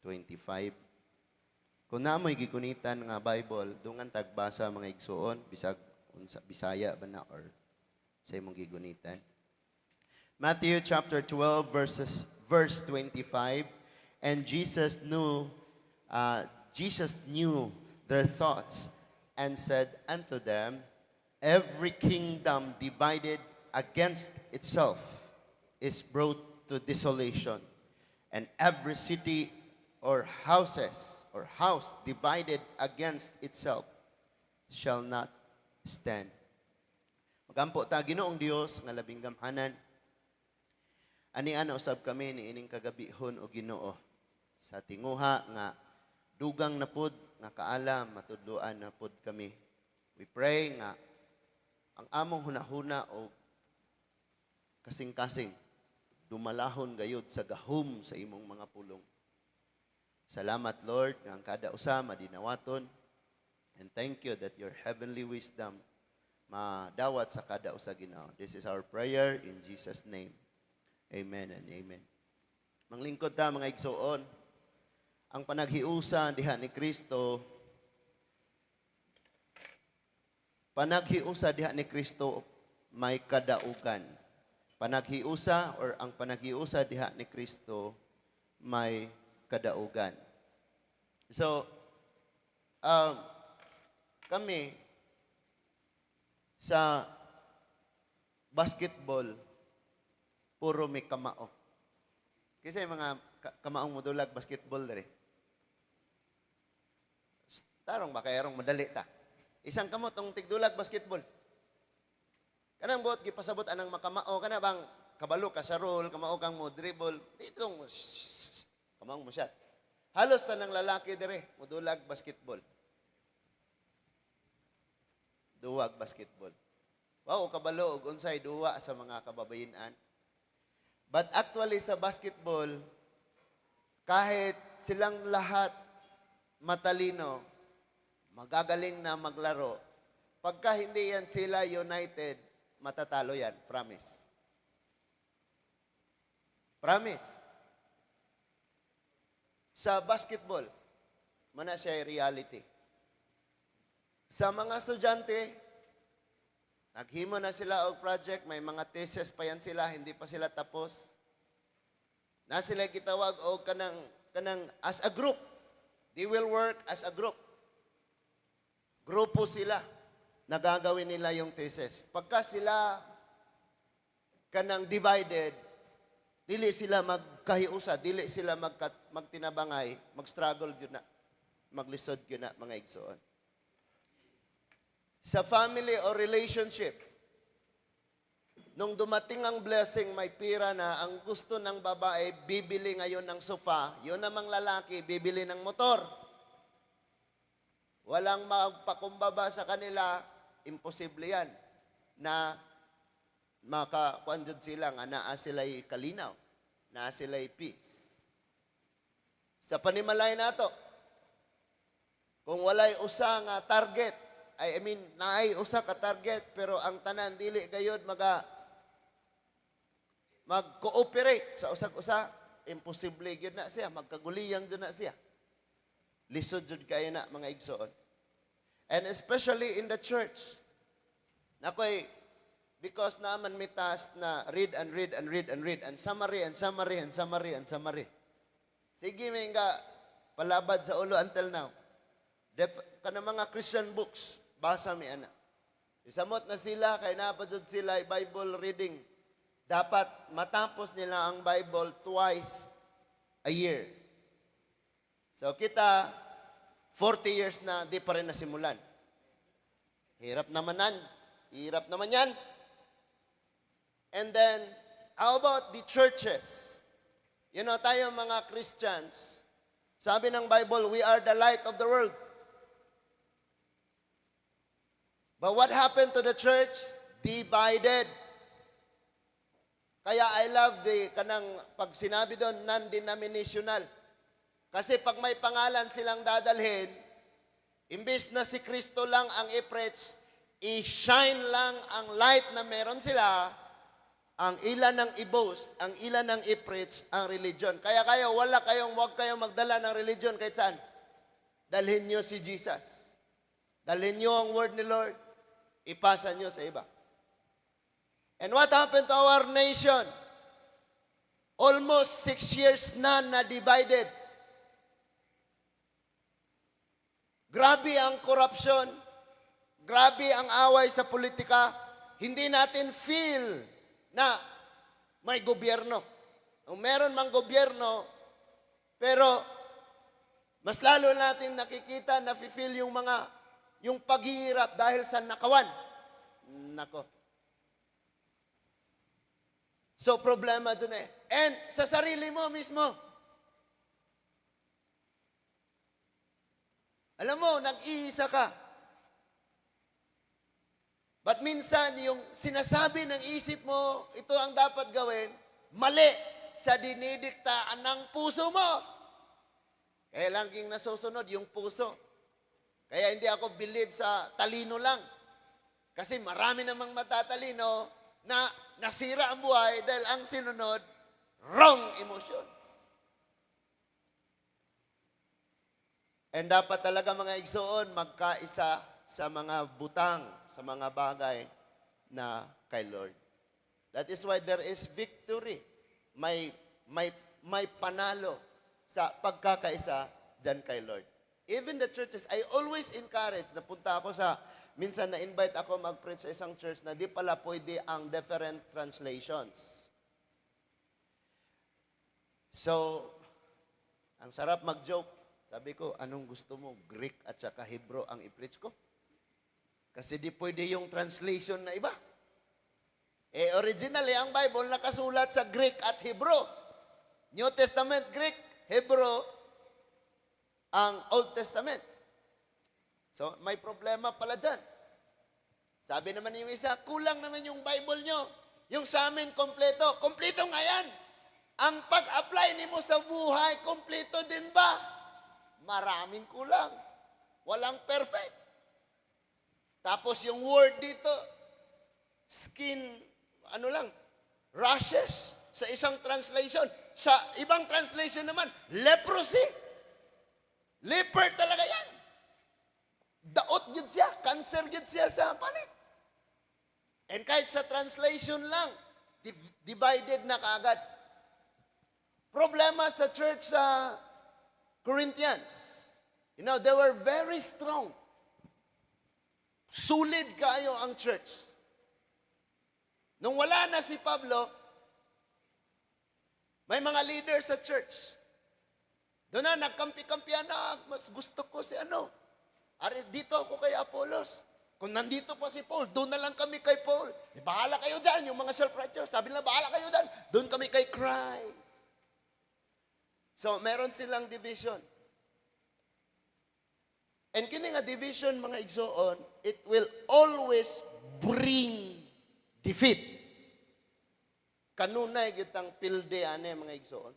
25. Kung naa mo'y gigunitan nga Bible, dungan tagbasa, mga igsuon, bisag unsa, Bisaya ba na or sa imong gigunitan. Matthew chapter 12 verse 25. And Jesus knew their thoughts and said unto them, "Every kingdom divided against itself is brought to desolation, and every city or houses or house divided against itself shall not stand." Magampo ta. Ginoong Dios nga labing gamhanan, ania na usab kami ni ining kagabihon, o Ginoo, sa tinguha nga dugang na pud nga kaalam matudloan na pud kami. We pray nga ang among hunahuna o kasing-kasing dumalahon gayud sa gahom sa imong mga pulong. Salamat, Lord, nga ang kada usa madinawaton, and thank you that your heavenly wisdom madawat sa kada usa, Ginoo. This is our prayer in Jesus' name. Amen and amen. Manglingkod ta, mga igsuon. Ang panaghiusa diha ni Kristo, panaghiusa diha ni Kristo may kadaugan. Panaghiusa or ang panaghiusa diha ni Kristo may kadaugan. So, kami sa basketball, puro may kamao. Kasi yung mga kamaong modulag basketball dere. Tarong ba kay arong madali ta? Isang kamot ang tigdulag basketball. Kanang buot gipasabot anang makamao kana bang kabalo ka sa role, kamao kang mo dribble, ditong kamaong mo shot. Halos tanang lalaki dire modulag basketball. Duwag basketball. Wow, kabalo og unsay duwa sa mga kababayen-an. But actually sa basketball, kahit silang lahat matalino, magagaling na maglaro, pagka hindi yan sila united, matatalo yan. Promise. Promise. Sa basketball, mana siya reality. Sa mga estudyante, naghimo na sila og project, may mga thesis pa yan sila, hindi pa sila tapos. Na sila gitawag og kanang as a group. They will work as a group. Grupo sila. Nagagawin nila yung thesis. Pagka sila kanang divided, dili sila magkahiusa, dili sila magtinabangay, mag-struggle jud na, maglisod jud na, mga igsoon. Sa family or relationship, nung dumating ang blessing, may pira na, ang gusto ng babae, bibili ngayon ng sofa, yun namang lalaki, bibili ng motor. Walang magpakumbaba sa kanila, imposible yan na makakuan jud sila nga naa sila'y kalinaw, naa sila'y peace. Sa panimalay nato, kung walay usa nga target, I mean, naay usa ka target pero ang tanan dili gayod mag-cooperate sa usag usa, imposible gyud na siya, magkaguliyang jud na siya. Lisod jud kayo na, mga igsoon. And especially in the church. Nakoy, because naman may task na read and read and read and read and summary and summary and summary and summary. Sige, may nga palabad sa ulo until now. Kana mga Christian books, basa mi ana. Isamot na sila, kay naa pa jud sila Bible reading. Dapat matapos nila ang Bible twice a year. So kita, 40 years na, di pa rin nasimulan. Hirap naman nan. Hirap naman yan. And then, how about the churches? Tayo mga Christians, sabi ng Bible, we are the light of the world. But what happened to the church? Divided. Kaya I love the kanang pag sinabi doon, non-denominational. Kasi pag may pangalan silang dadalhin, imbis na si Kristo lang ang i-preach, i-shine lang ang light na meron sila, Ang ila nang i-boast, ang ila nang i-preach, ang religion. Kaya kayo, wag kayong magdala ng religion kahit saan. Dalhin nyo si Jesus. Dalhin nyo ang word ni Lord. Ipasa nyo sa iba. And what happened to our nation? Almost 6 years na na divided. Grabe ang corruption. Grabe ang away sa politika. Hindi natin feel na may gobyerno. Kung meron mang gobyerno, pero mas lalo natin nakikita, nafe-feel yung paghihirap dahil sa nakawan. Nako. So, problema dyan eh. And sa sarili mo mismo. Alam mo, nag-iisa ka. But minsan, yung sinasabi ng isip mo, ito ang dapat gawin, mali sa dinidiktaan ng puso mo. Kaya laging nasusunod yung puso. Kaya hindi ako believe sa talino lang. Kasi marami namang matatalino na nasira ang buhay dahil ang sinunod, wrong emotions. And dapat talaga, mga igsoon, magkaisa sa mga butang, sa mga bagay na kay Lord. That is why there is victory. May panalo sa pagkakaisa dyan kay Lord. Even the churches, I always encourage, napunta ako sa, minsan na-invite ako mag-preach sa isang church na di pala pwede ang different translations. So, ang sarap mag-joke. Sabi ko, "Anong gusto mo? Greek at saka Hebrew ang i-preach ko? Kasi di pwede yung translation na iba." Eh, originally, ang Bible nakasulat sa Greek at Hebrew. New Testament, Greek, Hebrew, ang Old Testament. So, may problema pala dyan. Sabi naman yung isa, "Kulang naman yung Bible nyo. Yung sa amin, kompleto." Kompleto nga yan. Ang pag-apply nimo sa buhay, kompleto din ba? Maraming kulang. Walang perfect. Tapos yung word dito, skin, ano lang, rashes sa isang translation. Sa ibang translation naman, leprosy. Leper talaga yan. Daot yun siya, cancer yun siya sa panit. And kahit sa translation lang, divided na kaagad. Problema sa church sa Corinthians. They were very strong. Solid kayo ang church. Nung wala na si Pablo, may mga leaders sa church. Doon na, nagkampi-kampihan na, mas gusto ko si ano. Ari, dito ako kay Apollos. Kung nandito pa si Paul, doon na lang kami kay Paul. Eh, bahala kayo dyan, yung mga self-righteous. Sabi nila, "Bahala kayo dyan. Doon kami kay Christ." So, meron silang division. And kini nga division, mga igsoon, it will always bring defeat. Kanunay gyud tang pilde ane, mga igsoon.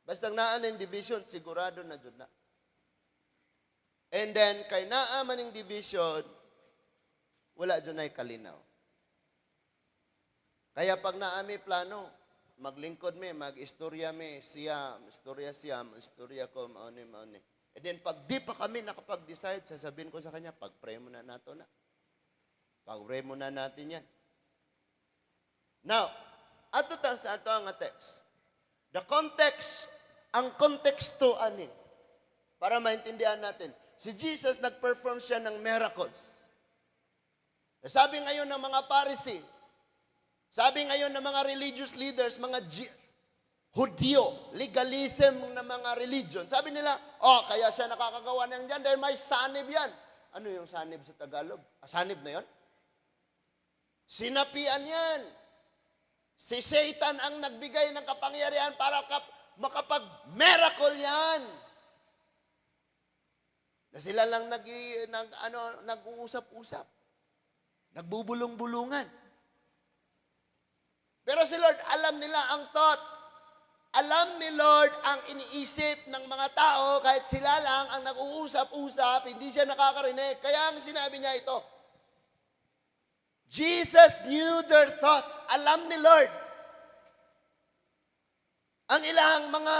Basta naa ning division, sigurado na jud na. And then, kay naa man ning division, wala jud nay kalinaw. Kaya pag naa mi plano, maglingkod mi, mag-istorya mi, siya, istorya siya, istorya ko, mauni, mauni. And then, pag di pa kami nakapag-decide, sasabihin ko sa kanya, "Pag-pray muna nato na. Pag-pray muna natin yan." Now, ato ta sa ato ang text. The context, ang konteksto ani, para maintindihan natin, si Jesus, nag-perform siya ng miracles. Sabi ngayon ng mga Pharisee, sabi ngayon ng mga religious leaders, mga Hudyo, legalism ng mga religion. Sabi nila, "Oh, kaya siya nakakagawa ng yan dahil may sanib yan." Ano yung sanib sa Tagalog? Ah, sanib na yon? Sinapian yan. Si Satan ang nagbigay ng kapangyarihan para makapag-miracle yan. Na sila lang ano, nag-uusap-usap. Nagbubulong-bulungan. Pero si Lord, alam nila ang thought. Alam ni Lord ang iniisip ng mga tao kahit sila lang ang nag-uusap-usap, hindi siya nakakarinig. Kaya ang sinabi niya ito, Jesus knew their thoughts. Alam ni Lord ang ilang mga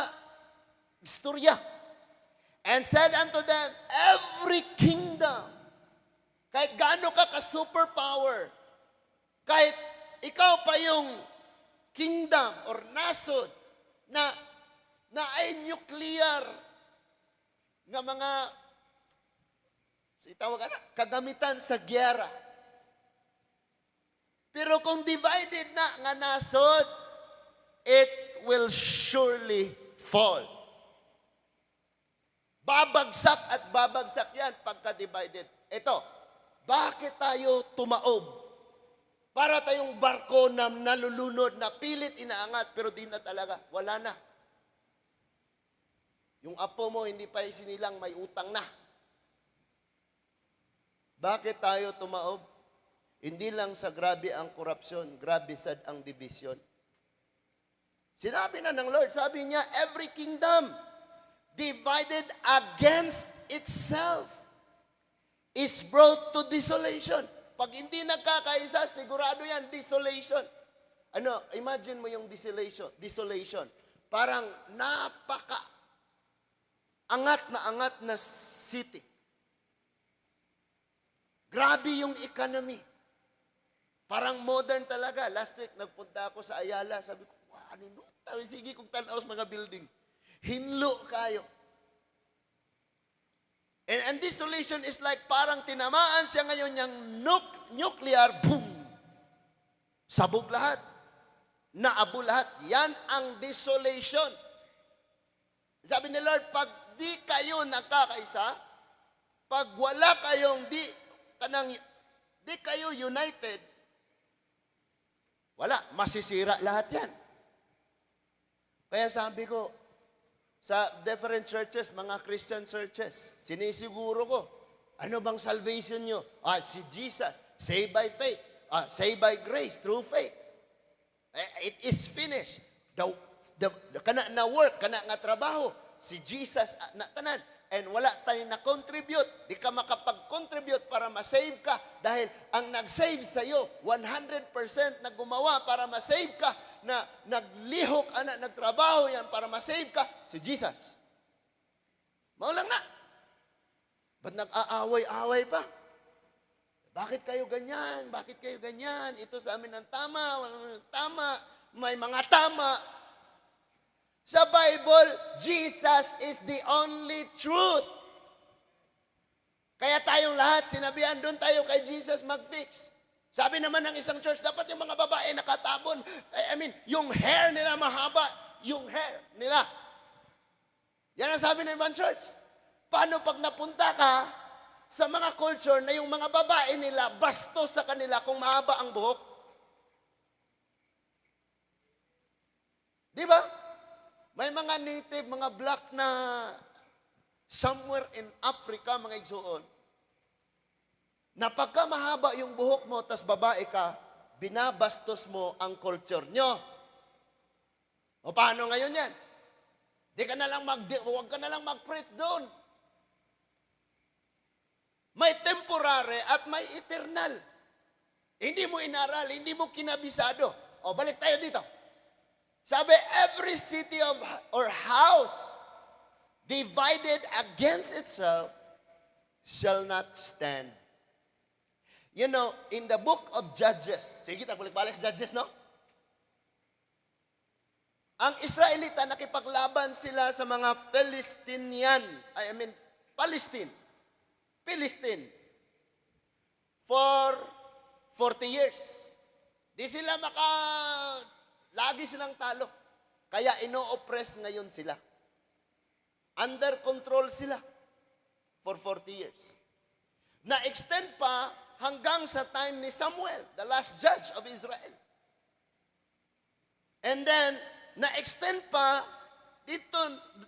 istorya. And said unto them, "Every kingdom," kahit gaano ka ka-superpower, kahit ikaw pa yung kingdom or nasod na na ay nuclear nga mga si tawag ana kagamitan sa giyera. Pero kung divided na nga nasod, it will surely fall. Babagsak at babagsak yan pagka divided. Ito, bakit tayo tumaob? Para tayong barko na nalulunod, na pilit inaangat, pero di na talaga. Wala na. Yung apo mo, hindi pa isinilang, may utang na. Bakit tayo tumaob? Hindi lang sa grabe ang korupsyon, grabe sad ang division. Sinabi na ng Lord, sabi niya, "Every kingdom divided against itself is brought to desolation." Pag hindi nagkakaisa, sigurado yan, desolation. Ano, imagine mo yung desolation. Desolation. Parang napaka angat na city. Grabe yung economy. Parang modern talaga. Last week, nagpunta ako sa Ayala. Sabi ko, "Wow, ano no? Sige kung tanaw sa mga building. Hinlo kayo." And desolation is like parang tinamaan siya ngayon yung nuclear, boom! Sabog lahat. Naabo lahat. Yan ang desolation. Sabi ni Lord, pag di kayo nagkakaisa, pag wala kayong di, kanang, di kayo united, wala, masisira lahat yan. Kaya sabi ko, sa different churches, mga Christian churches, sinisiguro ko, ano bang salvation nyo? Ah, si Jesus, saved by faith, ah, saved by grace, through faith. Eh, it is finished. The kana na work, kana nga trabaho, si Jesus ah, na tanan. And wala tayo na contribute. Di ka makapag-contribute para ma-save ka dahil ang nag-save sa iyo, 100% na gumawa para ma-save ka, na naglihok ana, nagtrabaho yan para ma-save ka, si Jesus. Mao lang na. Ba't nag-aaway-away pa? Bakit kayo ganyan? Bakit kayo ganyan? Ito sa amin ang tama, walang tama, may mga tama. Sa Bible, Jesus is the only truth. Kaya tayong lahat, sinabihan, doon tayo kay Jesus mag-fix. Sabi naman ng isang church, dapat yung mga babae nakatabon. I mean, yung hair nila mahaba, yung hair nila. Yan ang sabi ng ibang church. Paano pag napunta ka sa mga culture na yung mga babae nila, bastos sa kanila kung mahaba ang buhok? Di ba? May mga native, mga black na somewhere in Africa, mga igsuon, na pagka mahaba yung buhok mo, tas babae ka, binabastos mo ang culture nyo. O paano ngayon yan? Di ka na lang mag, huwag ka na lang mag-preach doon. May temporary at may eternal. Hindi mo inaral, hindi mo kinabisado. O, balik tayo dito. Sabi, "Every city of or house divided against itself shall not stand." In the book of Judges, sige, balik-balik sa Judges, no? Ang Israelita, nakipaglaban sila sa mga Philistinian, I mean, Palestine, Philistine, for 40 years. Di sila maka, lagi silang talo. Kaya ino-oppress ngayon sila. Under control sila for 40 years. Na-extend pa hanggang sa time ni Samuel, the last judge of Israel. And then, na-extend pa dito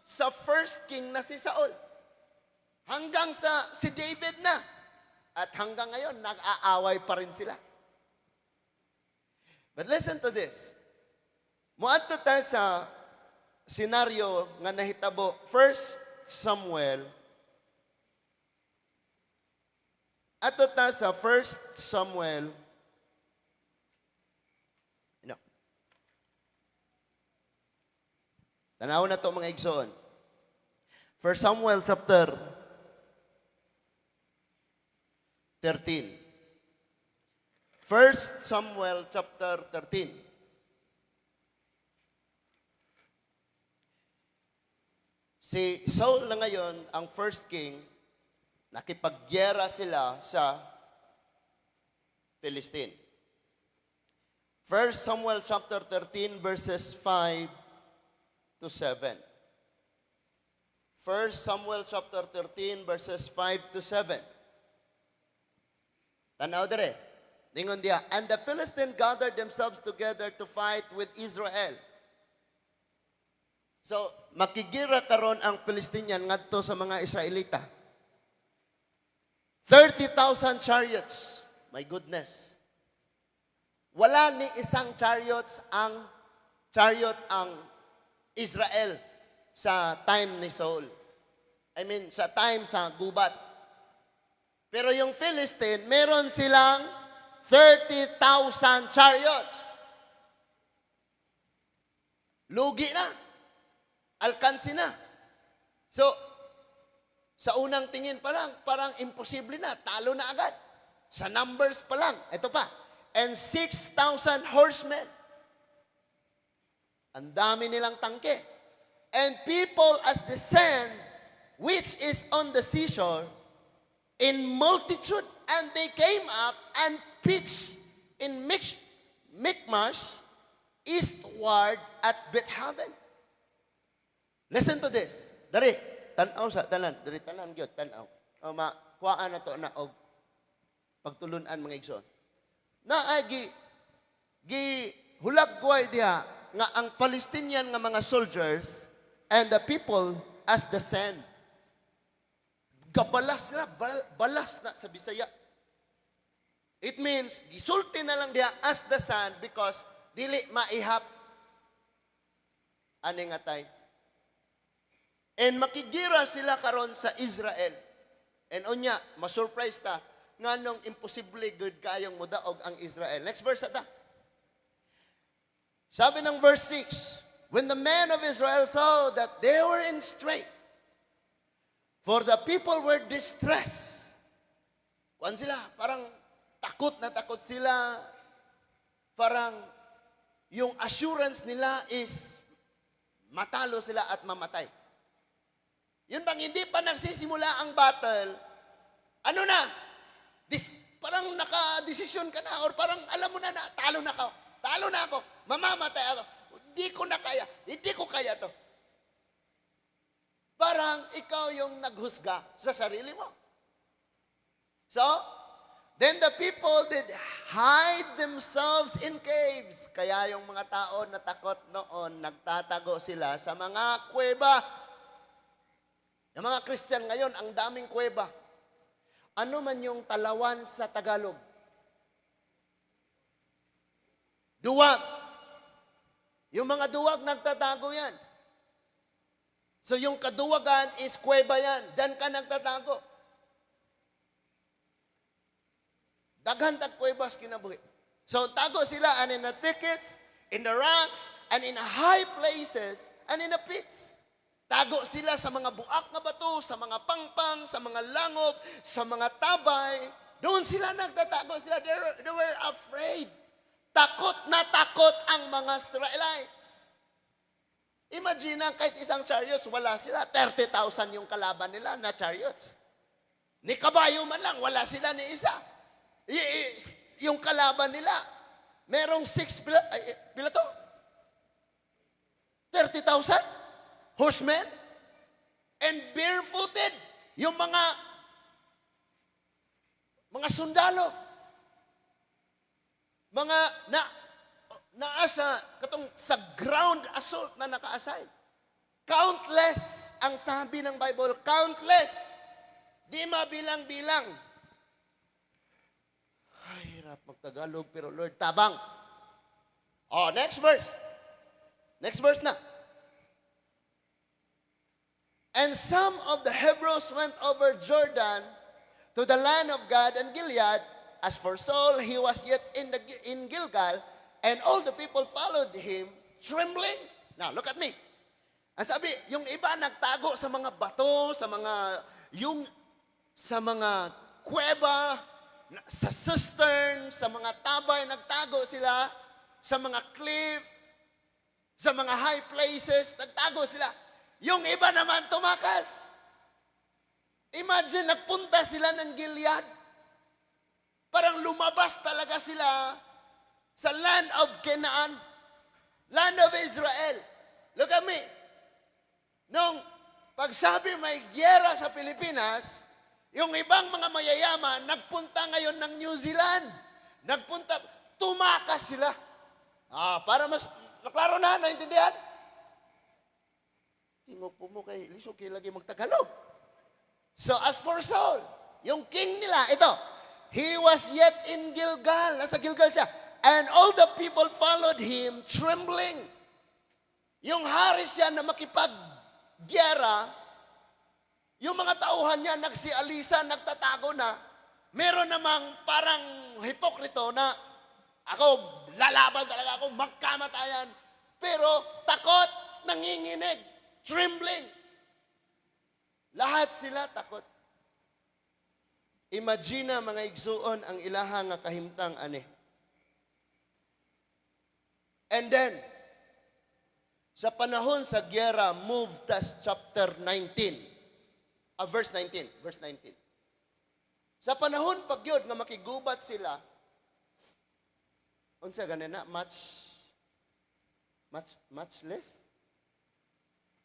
sa first king na si Saul. Hanggang sa si David na. At hanggang ngayon, nag-aaway pa rin sila. But listen to this. Muadto ta sa senaryo nga nahitabo 1 Samuel. Ato ta sa 1 Samuel. Tanaw na to, mga igsoon. 1 Samuel chapter 13. 1 Samuel chapter 13. Si Saul na ngayon ang first king, nakipagyera sila sa Philistine. 1 Samuel chapter 13 verses 5 to 7. 1 Samuel chapter 13 verses 5 to 7. Tanaw dire. Ningon diha, "And the Philistine gathered themselves together to fight with Israel." So, makigira karon ang Palestinian ngadto sa mga Israelita. 30,000 chariots. My goodness. Wala ni isang chariot ang Israel sa time ni Saul. I mean, sa time sa gubat. Pero yung Philistine, meron silang 30,000 chariots. Lugi na. Alkansi na. So, sa unang tingin pa lang, parang imposible na. Talo na agad. Sa numbers pa lang. Ito pa. "And 6,000 horsemen." Ang dami nilang tangke. "And people as the sand which is on the seashore in multitude. And they came up and pitched in Michmash eastward at Beth-aven." Listen to this. Dari, tanaw sa tanan. Dari tanan gyud, tanaw. O ma, kuhaan na to na og pagtulunan, mga igsoon. Na ay gi hulagway diha nga ang Palestinian nga mga soldiers and the people as the sand. Gabalas na, balas na sa Bisaya. It means, gisulti na lang diha as the sand because dili maihap ani nga time. And makigira sila karon sa Israel. And unya, ma-surprise ta nganong imposible gud kayong mudaog ang Israel. Next verse ata. Sabi ng verse 6, "When the men of Israel saw that they were in strait, for the people were distressed." Kuan sila, parang takot na takot sila. Parang yung assurance nila is matalo sila at mamatay. Yun bang hindi pa nagsisimula ang battle, ano na? Parang naka-desisyon ka na or parang alam mo na na talo na ka. Talo na ako. Mamamatay ako. Hindi ko na kaya. Hindi ko kaya to. Parang ikaw yung naghusga sa sarili mo. So, "Then the people did hide themselves in caves." Kaya yung mga tao na takot noon, nagtatago sila sa mga kuweba. Yung mga Christian ngayon, ang daming kuweba. Ano man yung talawan sa Tagalog? Duwag. Yung mga duwag, nagtatago yan. So yung kaduwagan is kuweba yan. Diyan ka nagtatago. Daghan tag kuwebas kinabuhi. So tago sila and in the thickets, in the rocks, and in high places, and in the pits. Tago sila sa mga buak nga bato, sa mga pangpang, sa mga langob, sa mga tabay. Doon sila nagtatago sila. They were afraid. Takot na takot ang mga Israelites. Imagine, kahit isang chariots, wala sila. 30,000 yung kalaban nila na chariots. Ni kabayo man lang, wala sila ni isa. Yung kalaban nila, merong 6, ay, eh, pila to? 30,000 horsemen and barefooted yung mga sundalo, mga na naasa katong sa ground assault na naka-assign. Countless ang sabi ng Bible, countless, di mabilang-bilang. Ay, hirap magtagalog, pero Lord, tabang. Oh, next verse. Next verse na. "And some of the Hebrews went over Jordan to the land of Gad and Gilead. As for Saul, he was yet in Gilgal, and all the people followed him, trembling." Now, look at me. Ang sabi, yung iba nagtago sa mga bato, sa mga kuweba, sa cistern, sa mga tabay, nagtago sila, sa mga cliff, sa mga high places, nagtago sila. Yung iba naman tumakas. Imagine, nagpunta sila ng Gilead. Parang lumabas talaga sila sa land of Canaan, land of Israel. Look at me. Nung pagsabi may gyera sa Pilipinas, yung ibang mga mayayaman nagpunta ngayon ng New Zealand. Nagpunta, tumakas sila. Ah, para mas naklaro na, naintindihan? Tingog po mo kay lisod kay lagi magtagalog. So as for Saul, yung king nila, ito, he was yet in Gilgal. Nasa Gilgal siya. And all the people followed him, trembling. Yung hari siya na makipaggiyera, yung mga tauhan niya nagsialisa, nagtatago na, meron namang parang hipokrito na ako, lalaban talaga ako, magkamatayan. Pero takot, nanginginig, trembling. Lahat sila takot. Imagine, mga igsuon, ang ilaha nga kahimtang ani. And then, sa panahon sa gyera, move tas chapter 19. Ah, verse 19. Verse 19. Sa panahon pagyod nga makigubat sila, unsa gani na, much, much, much less?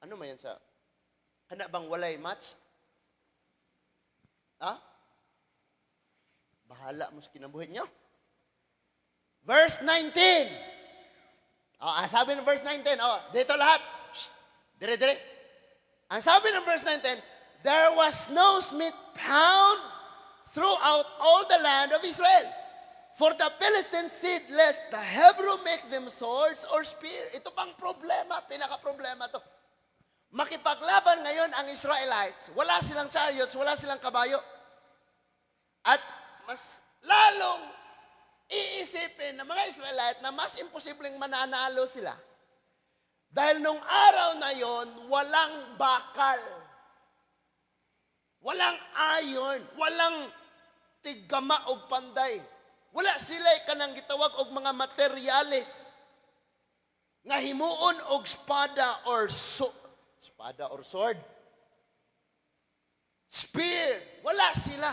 Ano man yan sa, kana bang walay match? Ha? Bahala mo sa kinabuhi niyo. Verse 19. Oh, ang sabi ng verse 19, oh, dito lahat. Shh, dire, dire. Ang sabi ng verse 19, "There was no smith found throughout all the land of Israel. For the Philistines said, lest the Hebrew make them swords or spear." Ito pang problema, pinaka-problema to. Makipaglaban ngayon ang Israelites, wala silang chariots, wala silang kabayo. At mas lalong iisipin ng mga Israelite na mas imposibleng mananalo sila. Dahil nung araw na yon, walang bakal. Walang iron, walang tiggama og panday. Wala sila kanang gitawag og mga materyales nga himuon og espada or sword. Spear, wala sila.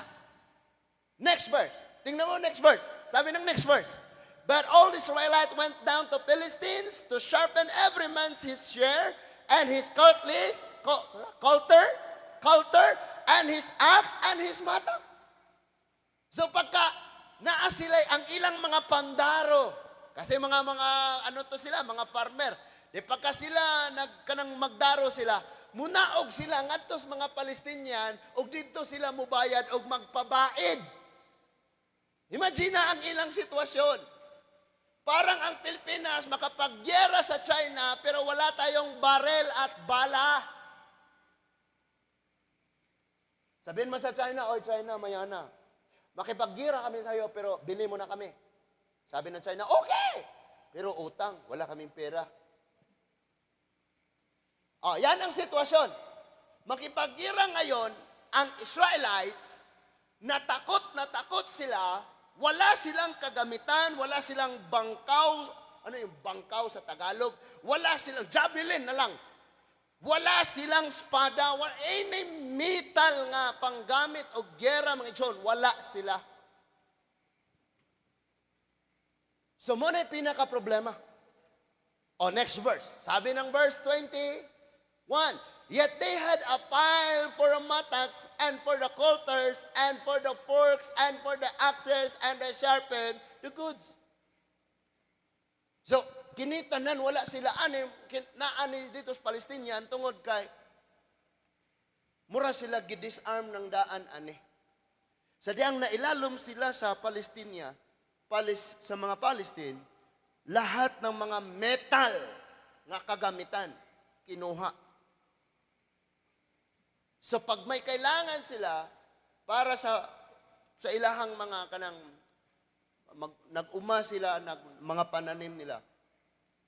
Next verse. Tingnan mo next verse. Sabi ng next verse, "But all the Israelites went down to Philistines to sharpen every man's his share and his cutlass, coulter, and his axe and his mattock." So pagka naa sila ang ilang mga pandaro, kasi mga ano to sila, mga farmer. Di pagka sila nag kanang magdaro sila, munaog sila ngadto sa mga Palestinian ug didto sila mubayad og magpabaid. Imagine ang ilang sitwasyon. Parang ang Pilipinas makapagyera sa China pero wala tayong barel at bala. Sabihin mo sa China, "Oy China, mayana. Makipagyera kami sa iyo pero bili mo na kami." Sabi ng China, "Okay." Pero utang, wala kaming pera. Oh, yan ang sitwasyon. Makipagyera ngayon ang Israelites, na takot sila, wala silang kagamitan, wala silang bangkaw, ano yung bangkaw sa Tagalog? Wala silang, javelin na lang. Wala silang espada, wala, any metal nga panggamit o gyera, mga igsoon, wala sila. So mao na pinaka-problema. O next verse. Sabi ng verse 21, "Yet they had a file for a mattocks and for the coulters and for the forks and for the axes and the sharpen the goods." So, kini tanan wala sila ani naani dito sa Palestinian tungod kay mura sila gidisarm ng daan ani. Sa diyang nailalom sila sa Palestina, sa mga Palestine, lahat ng mga metal nga kagamitan kinuha. So pag may kailangan sila para sa ilahang mga kanang nag-uma sila, mga pananim nila,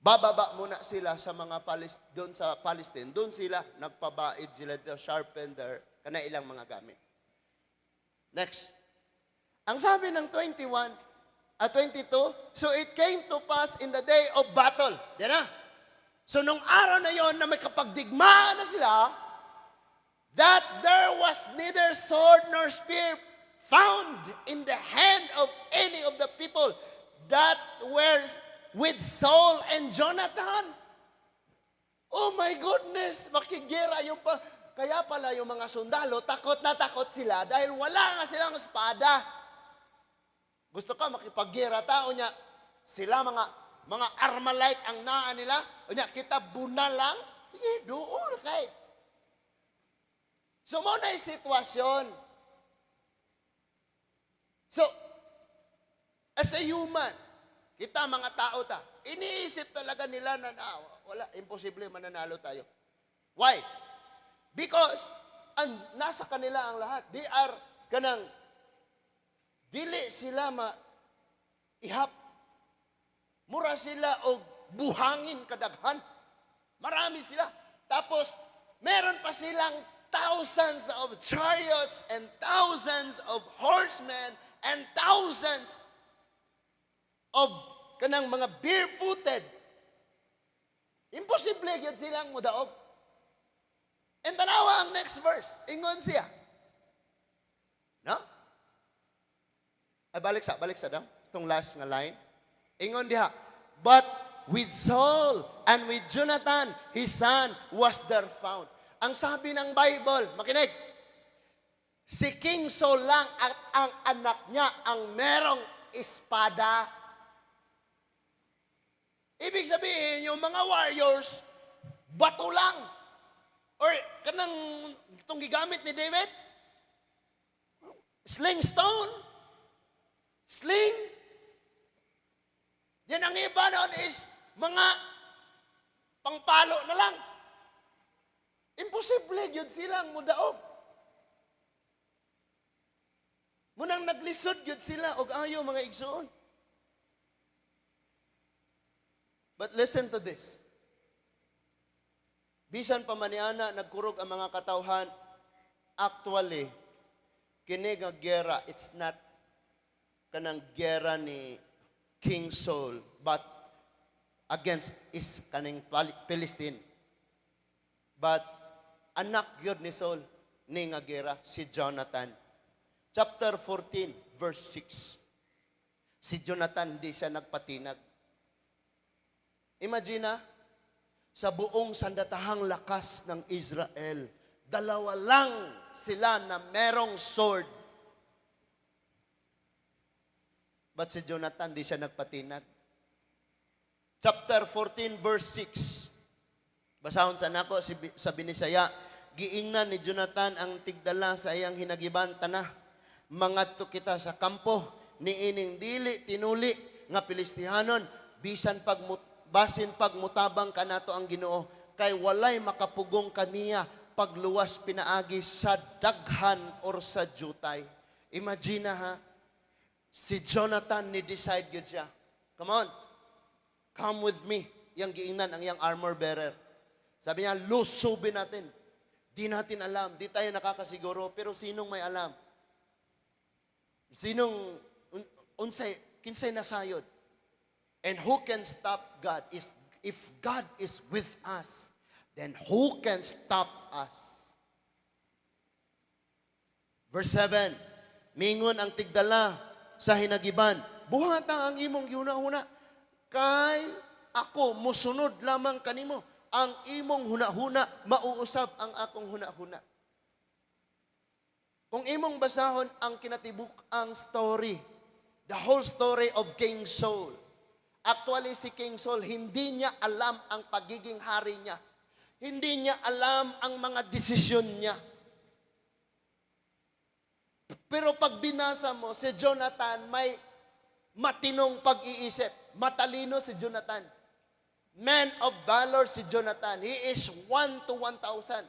Bababa muna sila sa mga Palest doon sa Palestine. Doon sila nagpabaid sila to sharpen their kana ilang mga gamit. Next. Ang sabi ng 21 at 22, "So it came to pass in the day of battle." Di na. So nung araw na yon na may kapagdigmaan na sila, "that there was neither sword nor spear found in the hand of any of the people that were with Saul and Jonathan." Oh my goodness, makiggera yung pa. Kaya pala yung mga sundalo, takot na takot sila dahil wala nga silang espada. Gusto ka makipaggera tao niya, sila mga Armalite ang naa nila, unya kita bunal lang. Sige, duol kay. So mao na yung sitwasyon. So, as a human, kita mga tao ta, iniisip talaga nila na ah, wala, imposible mananalo tayo. Why? Because ang nasa kanila ang lahat. They are kanang dili sila ma ihap. Mura sila og buhangin kadaghan. Marami sila. Tapos meron pa silang thousands of chariots and thousands of horsemen and thousands of kanang mga barefooted. Imposible gyud silang mudaog. And tanawa ang next verse. Ingon siya. No? Ay, balik sa daw. Itong last nga line. Ingon diha. "But with Saul and with Jonathan, his son, was there found." Ang sabi ng Bible, makinig, si King Saul lang at ang anak niya ang merong espada. Ibig sabihin, yung mga warriors, bato lang. Or kanang itong gigamit ni David, sling stone, sling. Yan ang iba noon is mga pangpalo na lang. Imposible yun silang mudaog. Munang naglisod yun sila og ayo, mga igsoon. But listen to this. Bisan pa man niana nagkurog ang mga katawhan, actually, kini nga gera, it's not kanang gera ni King Saul, but against is kaning Philistine. But anak gyud ni Saul ni nga gera, si Jonathan. Chapter 14, verse 6. Si Jonathan, di siya nagpatinag. Imagine na, sa buong sandatahang lakas ng Israel, dalawa lang sila na merong sword. But si Jonathan, di siya nagpatinag. Chapter 14, verse 6. Basahon sa nako si, sa Binisaya. Giingnan ni Jonathan ang tigdala sa iyang hinagiban, "Tana, mangadto kita sa kampo niining dili tinuli nga Pilistihanon, bisan pag basin pag mutabang kanato ang Ginoo, kay walay makapugong kaniya pagluwas pinaagi sa daghan or sa jutay." Imagine ha, si Jonathan ni decide gyud siya. "Come on. Come with me." Yang giingnan ang iyang armor bearer. Sabi niya, "Lusubin natin. Di natin alam, di tayo nakakasiguro, pero sinong may alam? Sinong, unsay, kinsay nasayod? And who can stop God? If God is with us, then who can stop us?" Verse 7, Mingon ang tigdala sa hinagiban, "Buhata ang imong gihuna-huna, kay ako musunod lamang kanimo. Ang imong huna-huna, mauusab ang akong huna-huna." Kung imong basahon ang kinatibuk ang story, the whole story of King Saul. Actually, si King Saul, hindi niya alam ang pagiging hari niya. Hindi niya alam ang mga desisyon niya. Pero pag binasa mo, si Jonathan may matinong pag-iisip. Matalino si Jonathan. Man of valor si Jonathan. He is 1 to 1,000.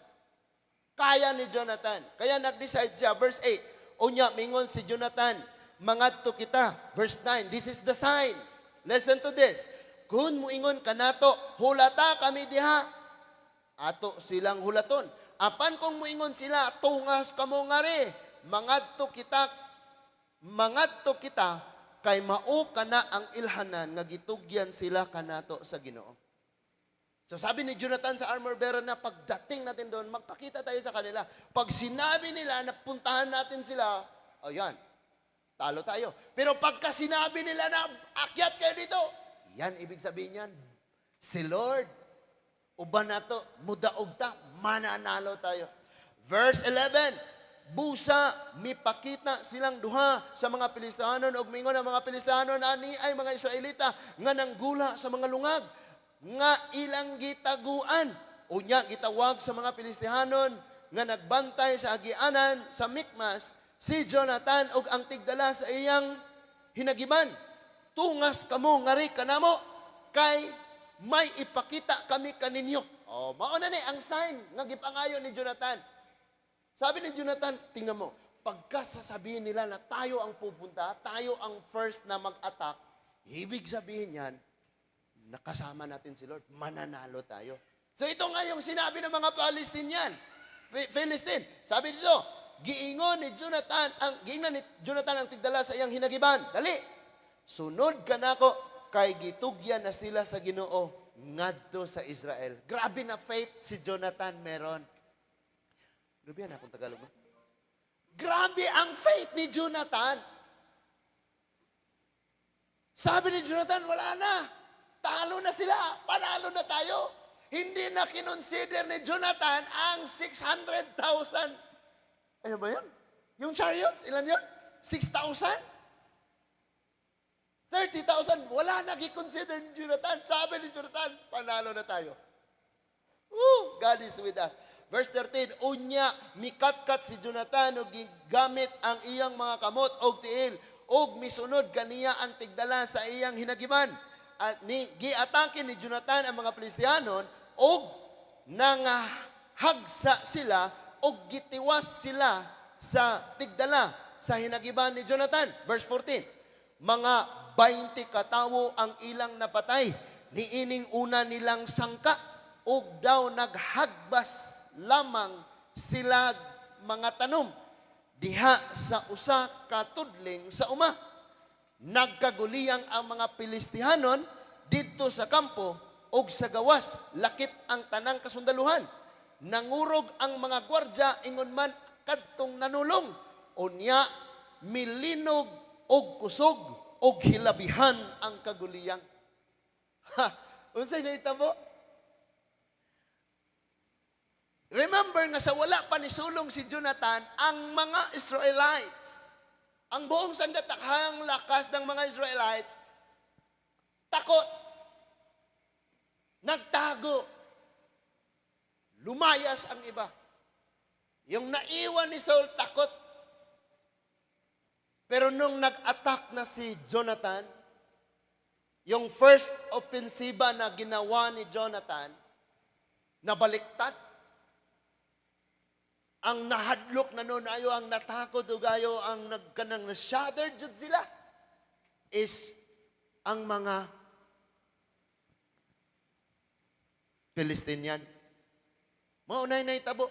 Kaya ni Jonathan. Kaya nag-decide siya. Verse 8. Unya, mingon si Jonathan, "Mangadto kita." Verse 9, this is the sign. Listen to this. Kung muingon kanato, "Hulata kami diha," ato silang hulaton. Apan kung muingon sila, "Tungas kamo ngari," mangadto kita kay mao kana ang ilhanan nga gitugyan sila kanato sa Ginoo. So sabi ni Jonathan sa armor bearer na pagdating natin doon, magpakita tayo sa kanila. Pag sinabi nila na puntahan natin sila, ayan, talo tayo. Pero pagka sinabi nila na akyat kayo dito, yan, ibig sabihin yan, si Lord, uban nato, mudaog ta, mananalo tayo. Verse 11, busa mipakita silang duha sa mga Pilistahanon ug mingon ang mga Pilistahanon, "Ani ay mga Israelita nga nanggula sa mga lungag nga ilang gitaguan." Unya gitawag sa mga Pilistahanon nga nagbantay sa agianan sa Mikmas si Jonathan ug ang tigdala sa iyang hinagiban. "Tungas kamo ngari kanamo kay may ipakita kami kaninyo." Oh, mao na ni ang sign nga gipangayo ni Jonathan. Sabi ni Jonathan, tingnan mo, pagka sasabihin nila na tayo ang pupunta, tayo ang first na mag-attack, ibig sabihin yan, nakasama natin si Lord, mananalo tayo. So ito nga yung sinabi ng mga Palestinian. Philistine. Sabi dito, giingnan ni Jonathan ang tigdala sa iyang hinagiban. "Dali. Sunod ka nako kay gitugyan na sila sa Ginoo ngadto sa Israel." Grabe na faith si Jonathan meron. Grabe yan akong Tagalog ba? Grabe ang faith ni Jonathan. Sabi ni Jonathan, "Wala na. Talo na sila. Panalo na tayo." Hindi na kinonsider ni Jonathan ang 600,000. Ano ba yun? Yung chariots, ilan yun? 6,000? 30,000. Wala na giconsider ni Jonathan. Sabi ni Jonathan, "Panalo na tayo. Woo! God is with us." Verse 13, unya mikatkat si Jonathan og gigamit ang iyang mga kamot og tiil og misunod kaniya ang tigdala sa iyang hinagiban. At ni giatake ni Jonathan ang mga Filistianon og nangahagsa sila og gitiwas sila sa tigdala sa hinagiban ni Jonathan. Verse 14, mga 20 katawo ang ilang napatay niining una nilang sangka ug daw naghagbas lamang sila mga tanom diha sa usa ka tudling sa uma. Nagkaguliyang ang mga Pilistihanon didto sa kampo ug sa gawas, lakip ang tanang kasundaluhan. Nangurog ang mga gwardya ingon man kadtong nanulong. Unya milinog og kusog og hilabihan ang kaguliyang. Ha, unsay nahitabo? Remember nga sa wala pa ni sulong si Jonathan, ang mga Israelites, ang buong sandatakhang lakas ng mga Israelites, takot, nagtago, lumayas ang iba. Yung naiwan ni Saul, takot. Pero nung nag-attack na si Jonathan, yung first offensiba na ginawa ni Jonathan, nabaliktad. Ang nahadlok na noon ayo, ang natakot ug ayo, ang nagkanang na-shudder jud sila is ang mga Palestinian. Mao nay nahitabo.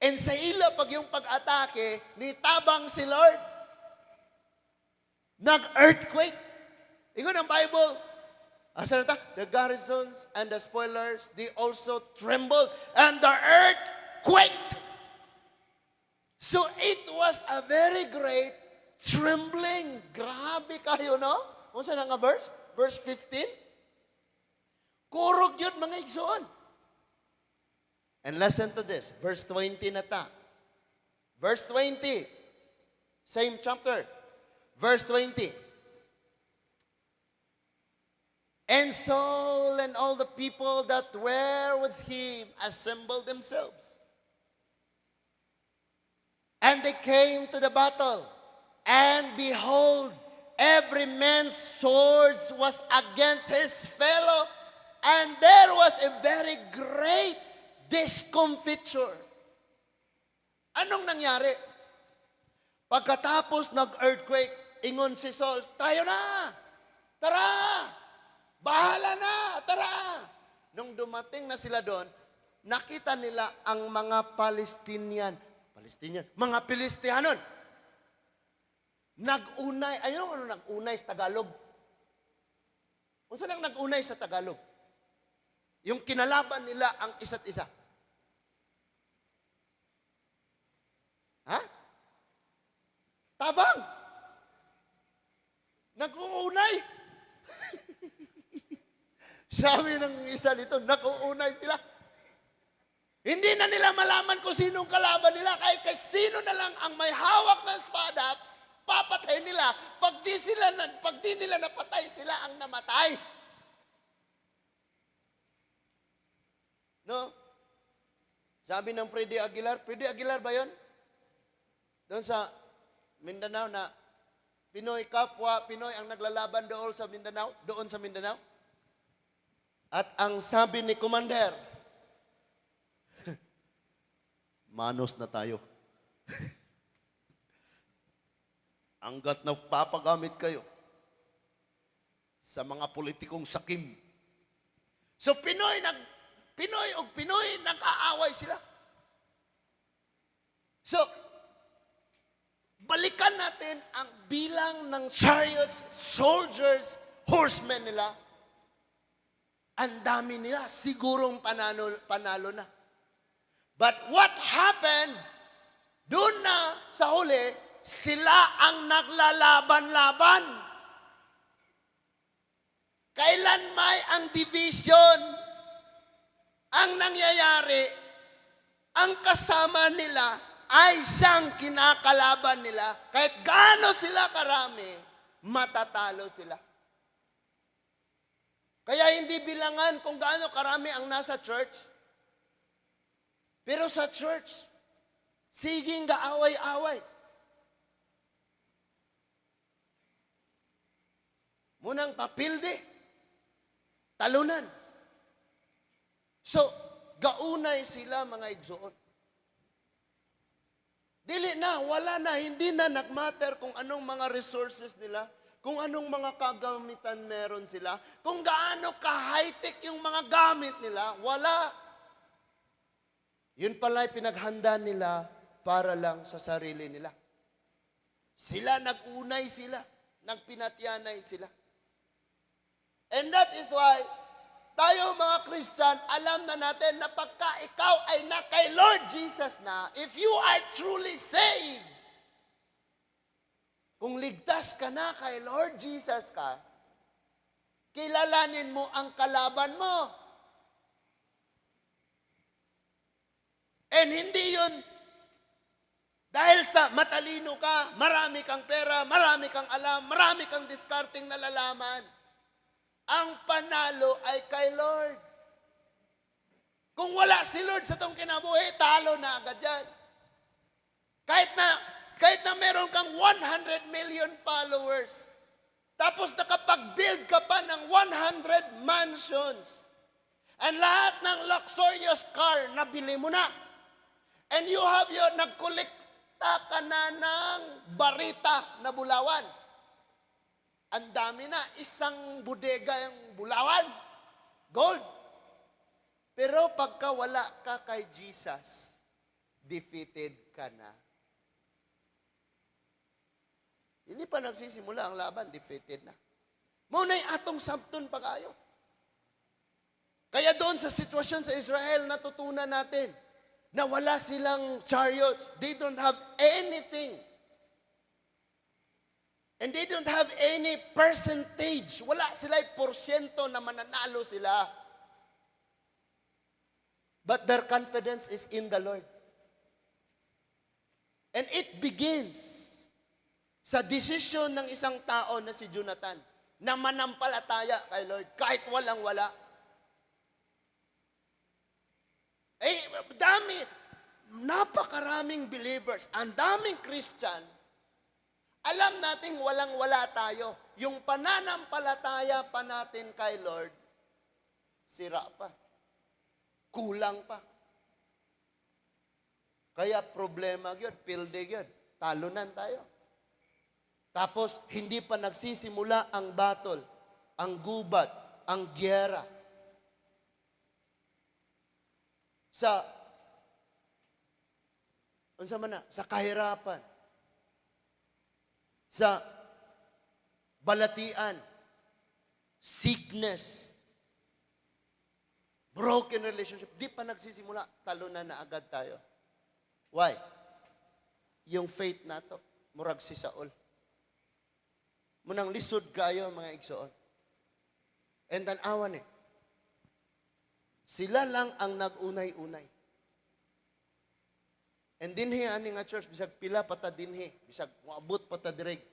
And sa ila pag yung pag-atake, nitabang si Lord. Nag-earthquake. Ingon ang Bible, asa na ta? The garrisons and the spoilers, they also trembled, and the earth quaked. So it was a very great trembling. Grabe kayo, no? Unsa na nga verse? Verse 15? Kurog yun, mga igsoon. And listen to this. Verse 20 na ta. Verse 20. Same chapter. Verse 20. And Saul and all the people that were with him assembled themselves. And they came to the battle. And behold, every man's sword was against his fellow. And there was a very great discomfiture. Anong nangyari? Pagkatapos nag-earthquake, ingon si Saul, "Tayo na! Tara!" Bahala na! Tara! Nung dumating na sila doon, nakita nila ang mga Palestinian. Palestinian, mga Pilistianon. Nag-unay, ayun, ano nag-unay sa Tagalog? Unsa nang nag-unay sa Tagalog? Yung kinalaban nila ang isa't isa. Ha? Tabang! Nag-uunay! Sabi ng isa dito, nag-uunay sila. Hindi na nila malaman kung sinong kalaban nila. Kahit kay sino na lang ang may hawak ng espada, papatay nila. Pag di nila napatay, sila ang namatay. No? Sabi ng Freddie Aguilar, Freddie Aguilar ba yun? Doon sa Mindanao na Pinoy kapwa, Pinoy ang naglalaban doon sa Mindanao. At ang sabi ni Commander, "Manos na tayo. Hanggat nagpapagamit kayo sa mga politikong sakim." So Pinoy o Pinoy, nag-aaway sila. So, balikan natin ang bilang ng chariots, soldiers, horsemen nila. Ang dami nila, sigurong panalo, panalo na. But what happened, doon na sa huli, sila ang naglalaban-laban. Kailan may ang division, ang nangyayari, ang kasama nila ay siyang kinakalaban nila. Kahit gaano sila karami, matatalo sila. Kaya hindi bilangan kung gaano karami ang nasa church. Pero sa church, siging gaaway-away. Munang papilde, talunan. So, gaunay sila, mga igsoon. Dili na, wala na, hindi na nagmatter kung anong mga resources nila, kung anong mga kagamitan meron sila, kung gaano ka-high-tech yung mga gamit nila, wala. Yun pala'y pinaghanda nila para lang sa sarili nila. Sila, nag-unay sila, nagpinatyanay sila. And that is why, tayo mga Christian, alam na natin na pagka ikaw ay na kay Lord Jesus na, if you are truly saved, kung ligtas ka na kay Lord Jesus ka, kilalanin mo ang kalaban mo. And hindi yun dahil sa matalino ka, marami kang pera, marami kang alam, marami kang diskarteng nalalaman. Ang panalo ay kay Lord. Kung wala si Lord sa tong kinabuhi, talo na agad yan. Kahit na meron kang 100 million followers, tapos nakapag-build ka pa ng 100 mansions, and lahat ng luxurious car, nabili mo na. And you have your, nagkolekta ka na ng barita na bulawan. Ang dami na, isang bodega yung bulawan. Gold. Pero pagka wala ka kay Jesus, defeated ka na. Hindi pa nagsisimula ang laban, defeated na. Mao na'y atong sabton pag-ayo. Kaya doon sa sitwasyon sa Israel, natutunan natin na wala silang chariots. They don't have anything. And they don't have any percentage. Wala sila porsyento na mananalo sila. But their confidence is in the Lord. And it begins sa desisyon ng isang tao na si Jonathan na manampalataya kay Lord kahit walang-wala. Eh, dami, napakaraming believers, ang daming Christian, alam nating walang-wala tayo. Yung pananampalataya pa natin kay Lord, sira pa. Kulang pa. Kaya problema yun, pilde yun, talunan tayo. Tapos, hindi pa nagsisimula ang battle, ang gubat, ang giyera. Sa unsa man na, sa kahirapan, sa balatian, sickness, broken relationship, di pa nagsisimula, talunan na agad tayo. Why? Yung faith nato, murag si Saul. Munang lisod kayo, mga igsoon. And tan-awan eh. Sila lang ang nag-unay-unay. And dinhi ani nga church, bisag pila pa ta dinhi, bisag moabot pa ta direk.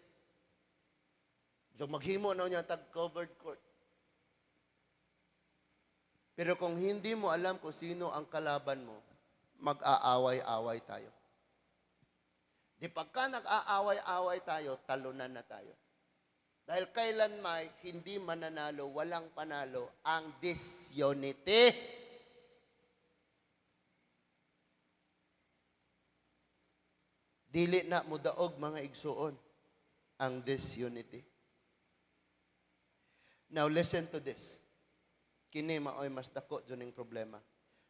Bisag maghimo na niya tag covered court. Pero kung hindi mo alam kung sino ang kalaban mo, mag-aaway-away tayo. Di pagka nag-aaway-away tayo, talunan na tayo. Dahil kailan may hindi mananalo, walang panalo, ang disunity. Dili na mudaog, mga igsuon, ang disunity. Now listen to this. Kini maoy mas dako juning problema.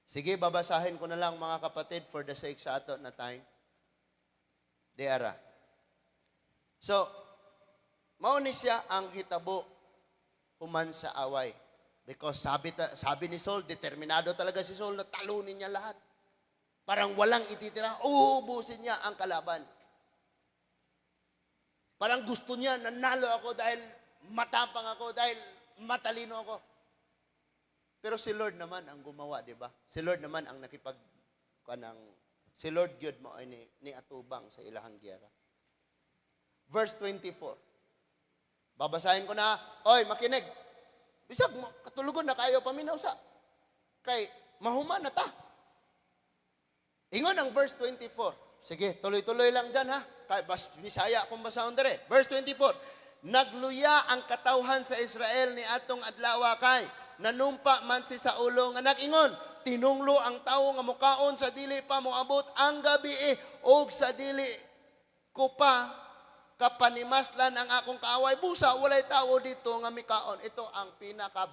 Sige, babasahin ko na lang, mga kapatid, for the sake sa ato na time. Di ara. So, mao ni siya ang hitabo human sa away. Because sabi ni Saul, determinado talaga si Saul na talunin niya lahat. Parang walang ititira, uubusin niya ang kalaban. Parang gusto niya, nanalo ako dahil matapang ako, dahil matalino ako. Pero si Lord naman ang gumawa, di ba? Si Lord naman ang nakipag, kanang, si Lord gyud mo ay ni atubang sa ilahang giyera. Verse 24. Babasahin ko na, oy, makinig. Bisag, katulugon na kayo, paminaw sa. Kay, mahuman na ta. Ingon ang verse 24. Sige, tuloy-tuloy lang dyan ha. Kay, bas, Bisaya akong basahon dire. Verse 24. Nagluya ang katawhan sa Israel ni atong adlaw kay nanumpa man si Saulo nga nag-ingon, tinunglo ang tawo nga mukaon sa dili pa moabot ang gabi og sa dili ko pa kapanimaslan ang akong kaaway, busa walay tawo dito nga mikaon. Ito ang pinaka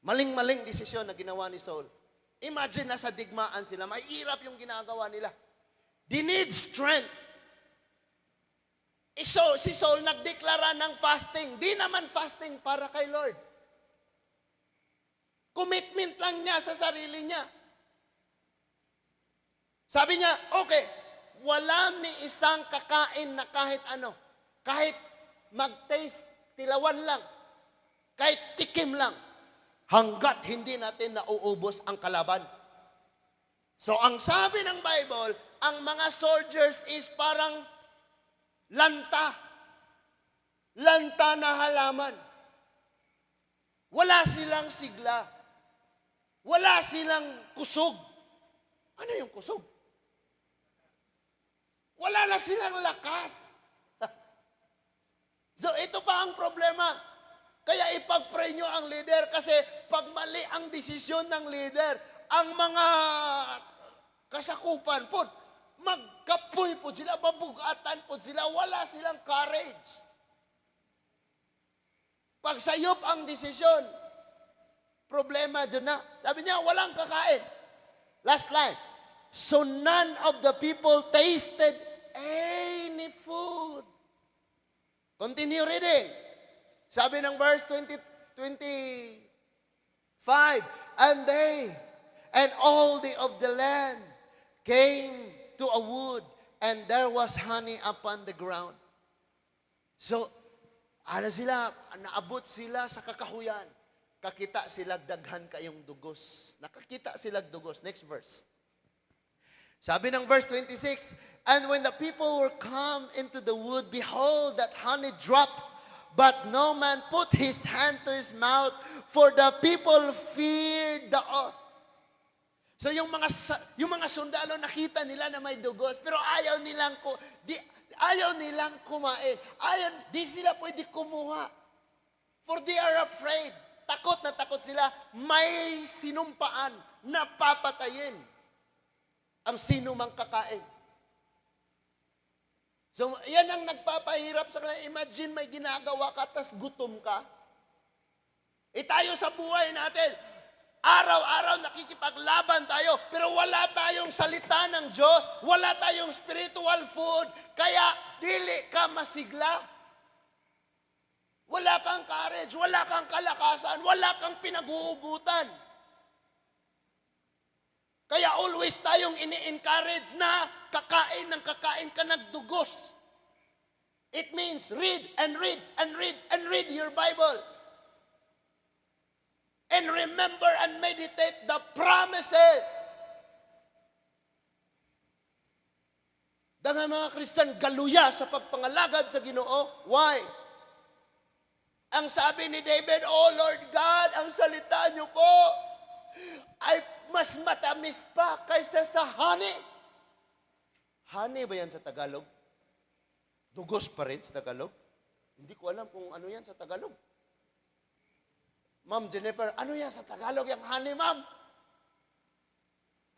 maling-maling desisyon na ginawa ni Saul. Imagine, nasa digmaan sila, mahirap yung ginagawa nila. They need strength. Eh, so, si Saul nagdeklara ng fasting. Di naman fasting para kay Lord. Commitment lang niya sa sarili niya. Sabi niya, okay, wala ni isang kakain na kahit ano. Kahit mag-taste, tilawan lang. Kahit tikim lang. Hanggat hindi natin nauubos ang kalaban. So ang sabi ng Bible, ang mga soldiers is parang lanta. Lanta na halaman. Wala silang sigla. Wala silang kusog. Ano yung kusog? Wala na silang lakas. So ito pa ang problema. Kaya ipag-pray nyo ang leader kasi pag mali ang desisyon ng leader, ang mga kasakupan po, magkapoy po sila, mabugatan po sila, wala silang courage. Pag sayop ang desisyon, problema dyan na. Sabi niya, walang kakain. Last line. So none of the people tasted any food. Continue reading. Sabi ng verse 20, 25, and they and all the of the land came to a wood, and there was honey upon the ground. So, ano sila, naabot sila sa kakahuyan. Kakita sila daghan kayong dugos. Nakakita sila dugos. Next verse. Sabi ng verse 26, and when the people were come into the wood, behold, that honey dropped, but no man put his hand to his mouth, for the people feared the oath. So yung mga sundalo, nakita nila na may dugos, pero ayaw nilang kumain. Ayaw, di sila pwede kumuha. For they are afraid. Takot na takot sila. May sinumpaan na papatayin ang sino mang kakain. So, yan ang nagpapahirap sa kanila. Imagine may ginagawa ka, tas gutom ka. E tayo sa buhay natin, araw-araw nakikipaglaban tayo, pero wala tayong salita ng Diyos, wala tayong spiritual food, kaya dili ka masigla. Wala kang courage, wala kang kalakasan, wala kang pinaghuhugutan. Kaya always tayong ini-encourage na kakain ng kakain ka nag dugos. It means read and read and read and read your Bible. And remember and meditate the promises. Daghan mga Kristiyan galuya sa pagpangalagad sa Ginoo. Why? Ang sabi ni David, "Oh Lord God, ang salita niyo po ay mas matamis pa kaysa sa honey." Honey ba yan sa Tagalog? Dugos pa rin sa Tagalog? Hindi ko alam kung ano yan sa Tagalog. Ma'am Jennifer, ano yan sa Tagalog yung honey, ma'am?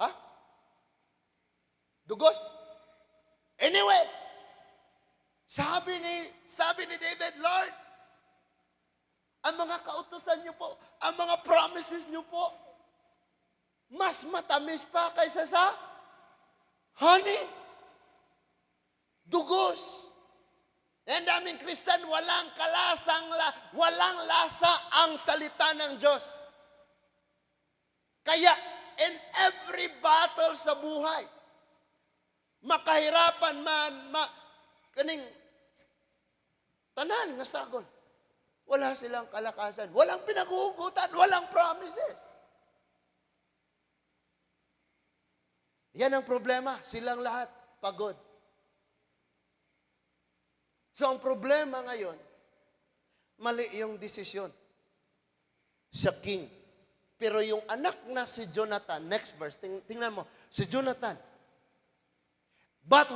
Ha? Dugos? Anyway, sabi ni David, "Lord, ang mga kautusan niyo po, ang mga promises niyo po, mas matamis pa kaysa sa honey." Dugos. Ang daming Christian, walang lasa ang salita ng Diyos. Kaya, in every battle sa buhay, makahirapan man, kaning, tanan nga struggle, wala silang kalakasan, walang pinaghuhugutan, walang promises. Yan ang problema, silang lahat pagod. So ang problema ngayon, mali yung desisyon sa king. Pero yung anak na si Jonathan, next verse, tingnan mo, si Jonathan. But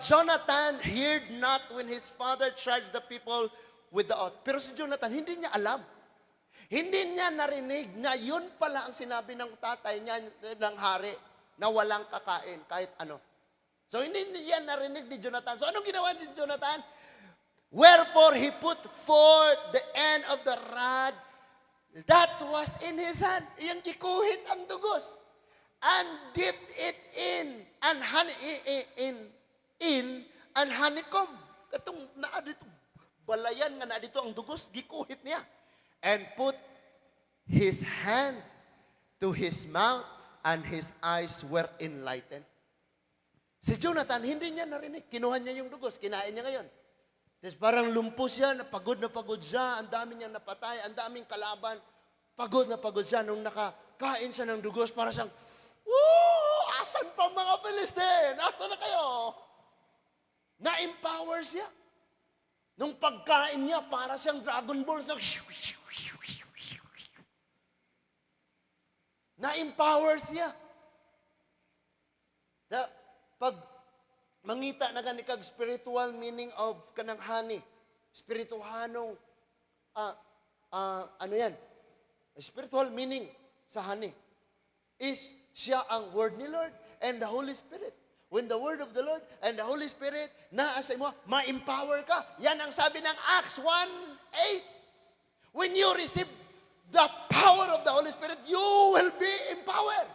Jonathan heard not when his father charged the people with the oath. Pero si Jonathan, hindi niya alam. Hindi niya narinig na yun pala ang sinabi ng tatay niya, ng hari, na walang kakain kahit ano. So hindi niya narinig ni Jonathan. So anong ginawa ni Jonathan? Wherefore he put forth the end of the rod that was in his hand. Iyang gikuhit ang dugos. And dipped it in and honeycomb. Katong naa dito, balayan nga naa dito ang dugos, gikuhit niya. And put his hand to his mouth and his eyes were enlightened. Si Jonathan, hindi niya narinig. Kinuha niya yung dugos, kinain niya ngayon. Tapos parang lumpo siya, pagod na pagod siya, ang dami niyang napatay, ang daming kalaban. Pagod na pagod siya nung nakakain siya ng dugos, para siyang, "Woo! Asan pa mga Philistine? Asan na kayo?" Na-empower siya. Nung pagkain niya, para siyang Dragon Balls. Na-empower siya. Sa, pag mangita na gani kag spiritual meaning of kanang honey, spirituhanong, ano yan? Spiritual meaning sa honey is siya ang word ni Lord and the Holy Spirit. When the word of the Lord and the Holy Spirit naa sa imo, ma-empower ka. Yan ang sabi ng Acts 1:8. When you receive the power of the Holy Spirit, you will be empowered.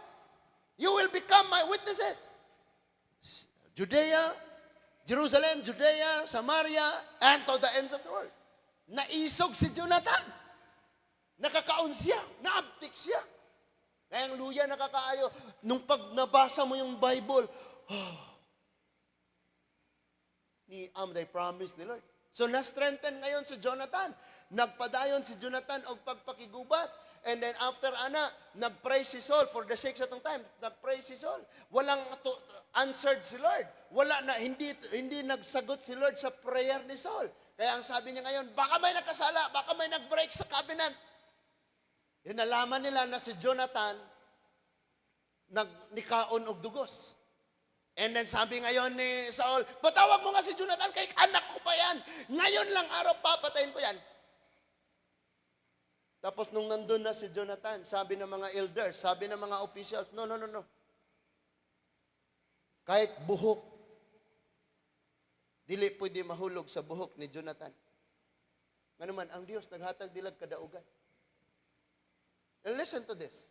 You will become my witnesses. Judea, Jerusalem, Judea, Samaria, and to the ends of the world. Naisog si Jonathan. Nakakaon siya, naabtik siya. Kaya ang luya nakakaayo. Nung pag nabasa mo yung Bible, oh, ni am they promise ni Lord. So na-strengthen ngayon si Jonathan. Nagpadayon si Jonathan og pagpakigubat. And then after ana, nagpray si Saul for the sake sa atong time. Nagpray si Saul. Walang answered si Lord. Wala na hindi hindi nagsagot si Lord sa prayer ni Saul. Kaya ang sabi niya ngayon, baka may nakasala, baka may nag-break sa covenant. Yun, nalaman nila na si Jonathan nagnikaon og dugos. And then sabi ngayon ni Saul, "Patawag mo nga si Jonathan, kay anak ko pa yan. Ngayon lang araw papatayin ko yan." Tapos nung nandun na si Jonathan, sabi ng mga elders, sabi ng mga officials, "No, no, no, no. Kahit buhok, Dili pwede mahulog sa buhok ni Jonathan. Ngano man, ang Dios naghatag dilag kadaugan. And listen to this.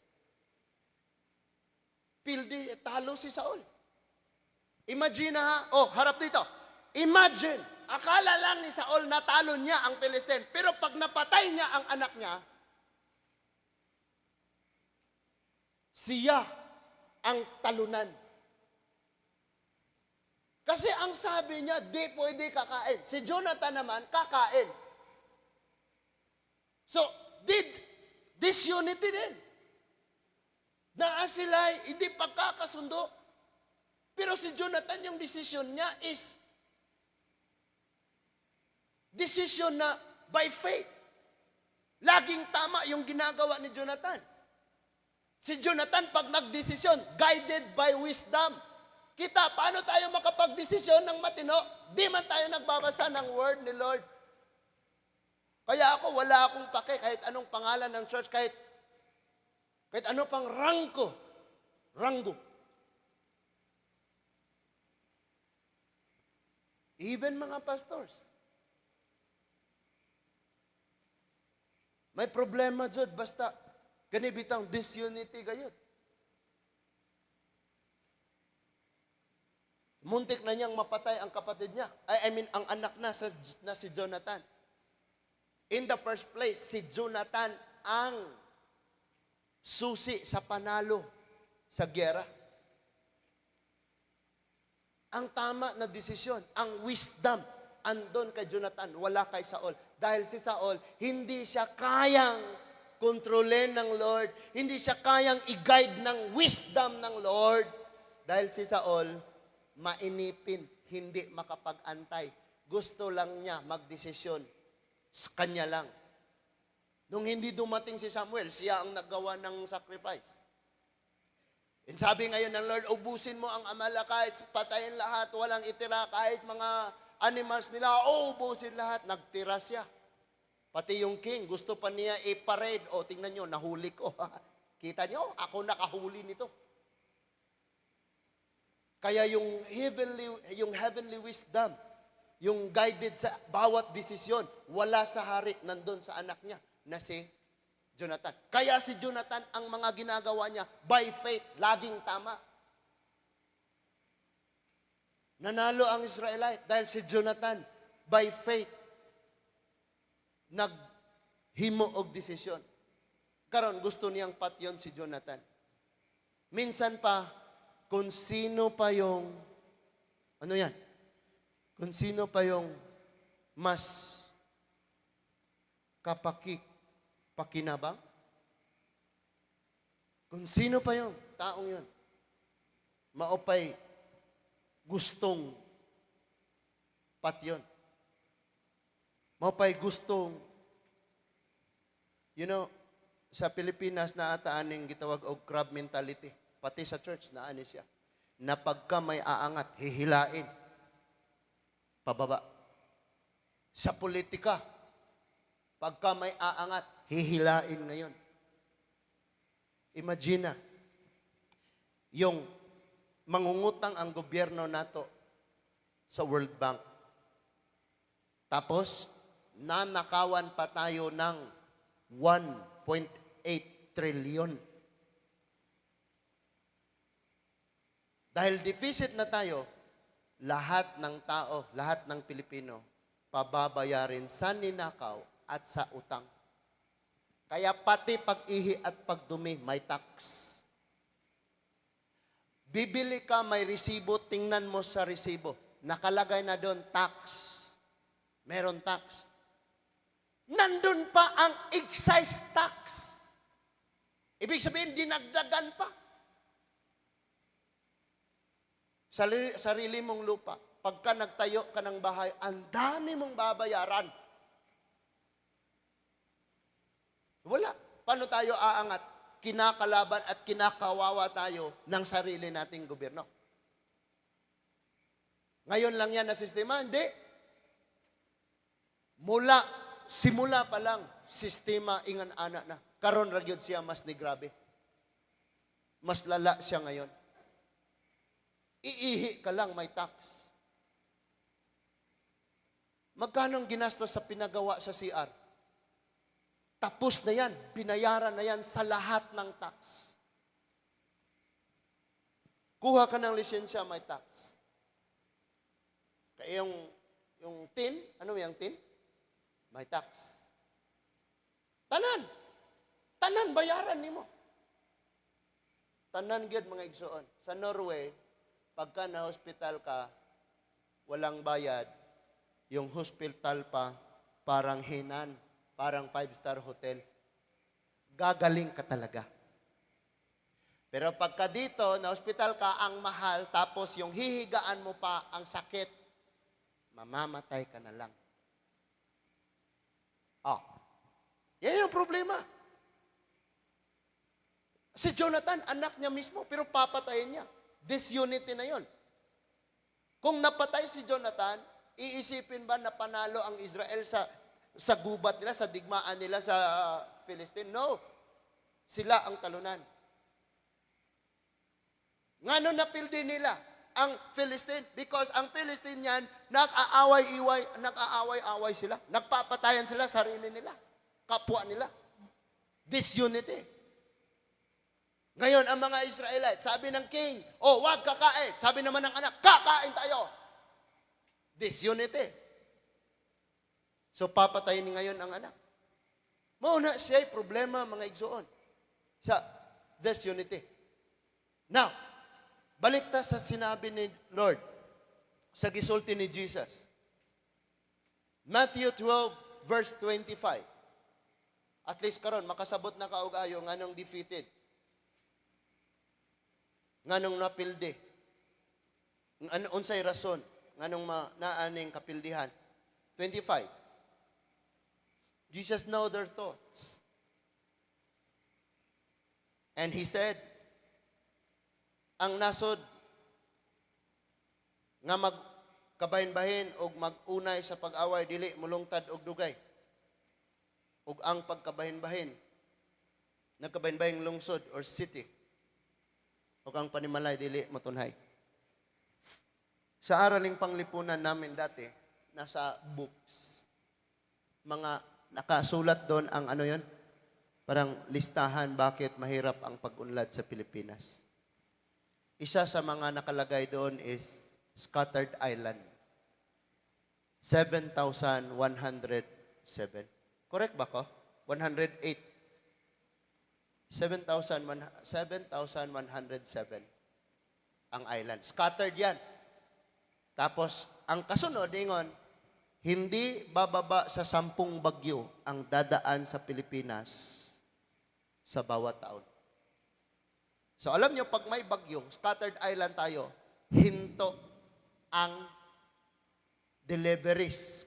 Pildi, talo si Saul. Imagine ha, oh, harap dito. Imagine, akala lang ni Saul natalo niya ang Philistine. Pero pag napatay niya ang anak niya, siya ang talunan. Kasi ang sabi niya, di pwede kakain. Si Jonathan naman, kakain. So, did disunity din. Naa sila, hindi pagkakasundo. Pero si Jonathan, yung decision niya is decision na by faith. Laging tama yung ginagawa ni Jonathan. Si Jonathan, pag nagdesisyon, guided by wisdom. Kita, paano tayo makapagdesisyon ng matino? Di man tayo nagbabasa ng word ni Lord. Kaya ako, wala akong pake kahit anong pangalan ng church, kahit ano pang rangko, ranggo. Even mga pastors. May problema jud basta gani bitang disunity gayud. Muntik na niyang mapatay ang kapatid niya. I mean, ang anak na si Jonathan. In the first place, si Jonathan ang susi sa panalo sa giyera. Ang tama na desisyon, ang wisdom, andon kay Jonathan, wala kay Saul. Dahil si Saul, hindi siya kayang kontrolin ng Lord, hindi siya kayang i-guide ng wisdom ng Lord. Dahil si Saul, mainipin, hindi makapag-antay. Gusto lang niya magdesisyon. Sa kanya lang. Nung hindi dumating si Samuel, siya ang naggawa ng sacrifice. And sabi ngayon ng Lord, ubusin mo ang Amalekites, patayin lahat, walang itira, kahit mga animals nila, ubusin lahat. Nagtira siya. Pati yung king, gusto pa niya i-parade. O, tingnan nyo, nahuli ko. Kita nyo, ako nakahuli nito. Kaya yung heavenly wisdom, yung guided sa bawat desisyon, wala sa hari, nandun sa anak niya na si Jonathan. Kaya si Jonathan, ang mga ginagawa niya, by faith, laging tama. Nanalo ang Israelite dahil si Jonathan, by faith, naghimo og desisyon. Karon gusto niyang patyon si Jonathan. Minsan pa, kung sino pa yung, ano yan? Kung sino pa yung mas kapaki, pakinabang? Kung sino pa yung taong yun, maupay gustong patyon. Maupay gustong, sa Pilipinas na ataaning gitawag og crab mentality. Pati sa church, naani siya. Na pagka may aangat, hihilain. Pababa. Sa politika, pagka may aangat, hihilain ngayon. Imagine na, yung mangungutang ang gobyerno nato sa World Bank. Tapos, nanakawan pa tayo ng 1.8 trillion. Dahil deficit na tayo, lahat ng tao, lahat ng Pilipino, pababayarin sa ninakaw at sa utang. Kaya pati pag-ihi at pagdumi, may tax. Bibili ka, may resibo, tingnan mo sa resibo. Nakalagay na doon, tax. Meron tax. Nandun pa ang excise tax. Ibig sabihin, dinagdagan pa. Sarili mong lupa, pagka nagtayo ka ng bahay, ang dami mong babayaran. Wala. Paano tayo aangat? Kinakalaban at kinakawawa tayo ng sarili nating gobyerno. Ngayon lang yan na sistema? Hindi. Simula pa lang, sistema ingan ana na. Karon ra gyud siya mas ni grabe. Mas lala siya ngayon. Iihi ka lang, may tax. Magkano ang ginastos sa pinagawa sa CR? Tapos na yan, binayaran na yan sa lahat ng tax. Kuha ka ng lisensya, may tax. Kaya yung TIN, ano yung TIN? May tax. Tanan. Tanan, bayaran nimo. Tanan gyud, mga igsoon. Sa Norway, pagka na hospital ka, walang bayad, yung hospital pa parang Henann, parang five-star hotel. Gagaling ka talaga. Pero pagka dito, na hospital ka, ang mahal, tapos yung hihigaan mo pa ang sakit, mamamatay ka na lang. Ah, yan yung problema. Si Jonathan, anak niya mismo, pero papatayin niya. Disunity na yon. Kung napatay si Jonathan, iisipin ba na panalo ang Israel sa gubat nila, sa digmaan nila sa Philistine? No. Sila ang talunan. Ngano napildi nila ang Philistine? Because ang Philistine yan, nag-aaway-iway, nag-aaway-away sila. Nagpapatayan sila sarili nila. Kapwa nila. Disunity. Ngayon, ang mga Israelite, sabi ng king, "Oh, wag kakain." Sabi naman ng anak, "Kakain tayo." Disunity. So, papatayin ngayon ang anak. Mao na siya problema, mga igsoon, sa disunity. Now, balik ta sa sinabi ni Lord, sa gisulti ni Jesus. Matthew 12, verse 25. At least karon makasabot na ka og ayo nganong defeated. Nganong napildi. Ano, unsay rason nganong naaning kapildihan? 25. Jesus know their thoughts. And he said, "Ang nasod nga magkabahin-bahin og mag-unay sa pag-away dili mulungtad og dugay. Ug ang pagkabahin-bahin nagkabahin-bahing lungsod or city ug ang panimalay dili motunhay." Sa araling panglipunan namin dati, nasa books, mga nakasulat doon ang ano yon, parang listahan bakit mahirap ang pag-unlad sa Pilipinas. Isa sa mga nakalagay doon is scattered island. 7,107. Correct ba ko? 108. 7,107 ang island. Scattered yan. Tapos, ang kasunod, ingon, hindi bababa sa 10 bagyo ang dadaan sa Pilipinas sa bawat taon. So alam nyo, pag may bagyo, scattered island tayo, hinto ang deliveries,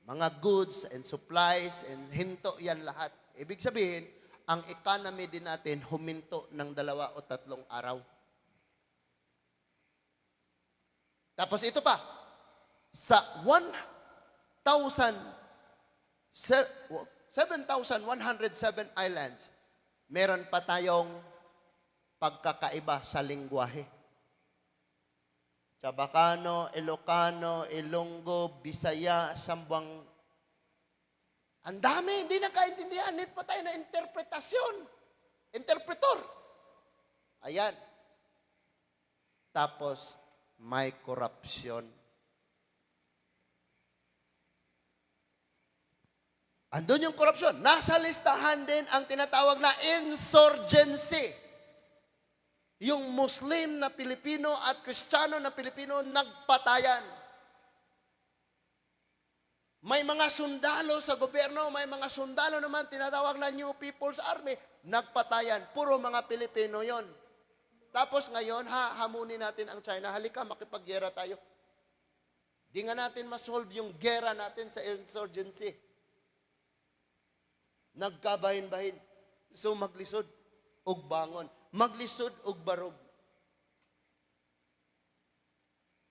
mga goods and supplies, and hinto yan lahat. Ibig sabihin, ang economy din natin huminto ng 2 o 3 araw. Tapos ito pa, sa 1,000, 7,107 islands, meron pa tayong pagkakaiba sa lingwahe. Chabacano, Ilocano, Ilonggo, Bisaya, Sambuang. Ang dami, hindi nagkaintindihan. Need pa tayo na interpretasyon. Interpretor. Ayan. Tapos, may corruption. Andun yung corruption. Nasa listahan din ang tinatawag na insurgency. Yung Muslim na Pilipino at Kristiyano na Pilipino nagpatayan. May mga sundalo sa gobyerno, may mga sundalo naman tinatawag na New People's Army, nagpatayan. Puro mga Pilipino yon. Tapos ngayon, ha, hamunin natin ang China. Halika, makipaggera tayo. Di nga natin masolve yung gera natin sa insurgency. Nagkabahin-bahin. So maglisod og bangon. Maglisod og barog.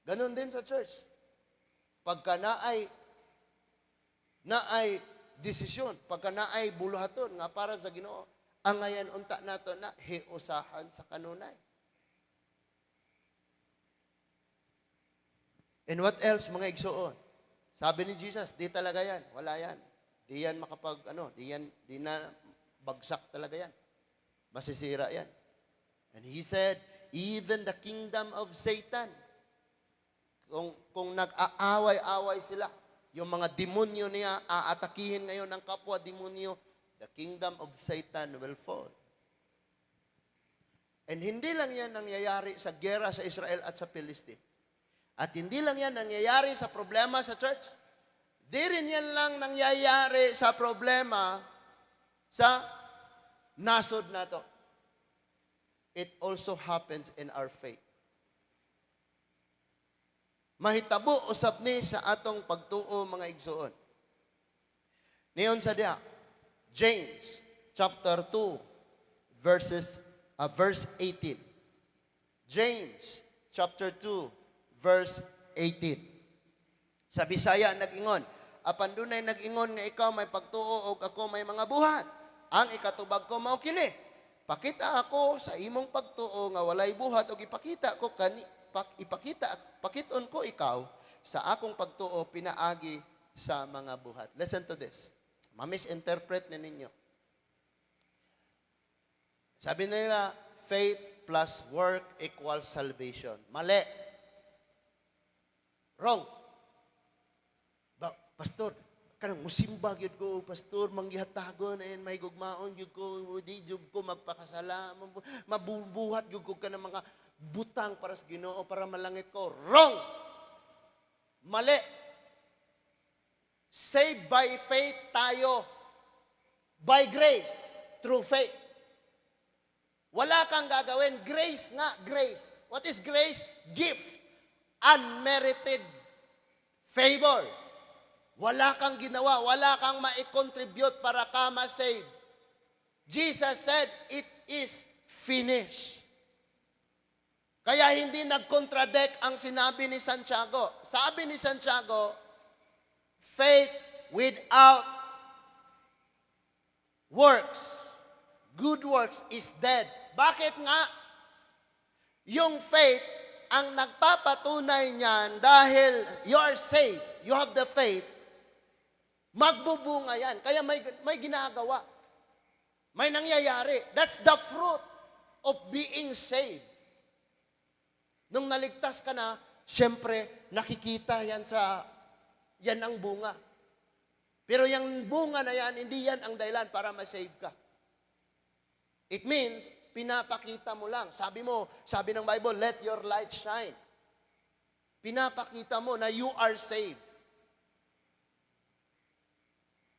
Ganon din sa church. Pagka naay desisyon, pagka naay buluhaton nga para sa Ginoo, angayan unta nato na hiusahan sa kanunay. And what else, mga igsoon? Sabi ni Jesus, di talaga yan. Wala yan. Di yan makapag, ano, di yan, di na bagsak talaga yan. Masisira yan. And he said, even the kingdom of Satan, kung nag-aaway-away sila, yung mga demonyo niya, aatakihin ngayon ng kapwa demonyo, the kingdom of Satan will fall. And hindi lang yan nangyayari sa gera sa Israel at sa Philistine. At hindi lang yan nangyayari sa problema sa church. Di rin yan lang nangyayari sa problema sa nasod na to. It also happens in our faith. Mahitabo usab ni sa atong pagtuo, mga igsuon. Niyon sa diha, James chapter 2 verse 18. James chapter 2 verse 18. Sa Bisaya nag-ingon, "Apan dunay nag-ingon nga ikaw may pagtuo og ako may mga buhat. Ang ikatubag ko mao kini: Pakita ako sa imong pagtuo nga walay buhat ug ipakita ko kani pak, ipakita pakiton ko ikaw sa akong pagtuo pinaagi sa mga buhat." Listen to this. Ma-misinterpret ni ninyo. Sabi nila, faith plus work equals salvation. Mali. Wrong. Ba, pastor, kanang musimba gyud ko, pastor, manggihatagon and may gugmaon gyud ko, di jud ko magpakasala, mabubuhat gyud ko kanang mga butang para sa Ginoo para malangit ko. Wrong. Mali. Saved by faith tayo. By grace, through faith. Wala kang gagawin. Grace nga, grace. What is grace? Gift. Unmerited favor. Wala kang ginawa, wala kang mai-contribute para ka ma-save. Jesus said, "It is finished." Kaya hindi nag-contradict ang sinabi ni Santiago. Sabi ni Santiago, faith without works, good works, is dead. Bakit nga? Yung faith, ang nagpapatunay niyan dahil you are saved, you have the faith, magbubunga yan. Kaya may ginagawa. May nangyayari. That's the fruit of being saved. Nung naligtas ka na, siyempre, nakikita yan sa, yan ang bunga. Pero yung bunga na yan, hindi yan ang dahilan para ma-save ka. It means, pinapakita mo lang. Sabi mo, sabi ng Bible, "Let your light shine." Pinapakita mo na you are saved.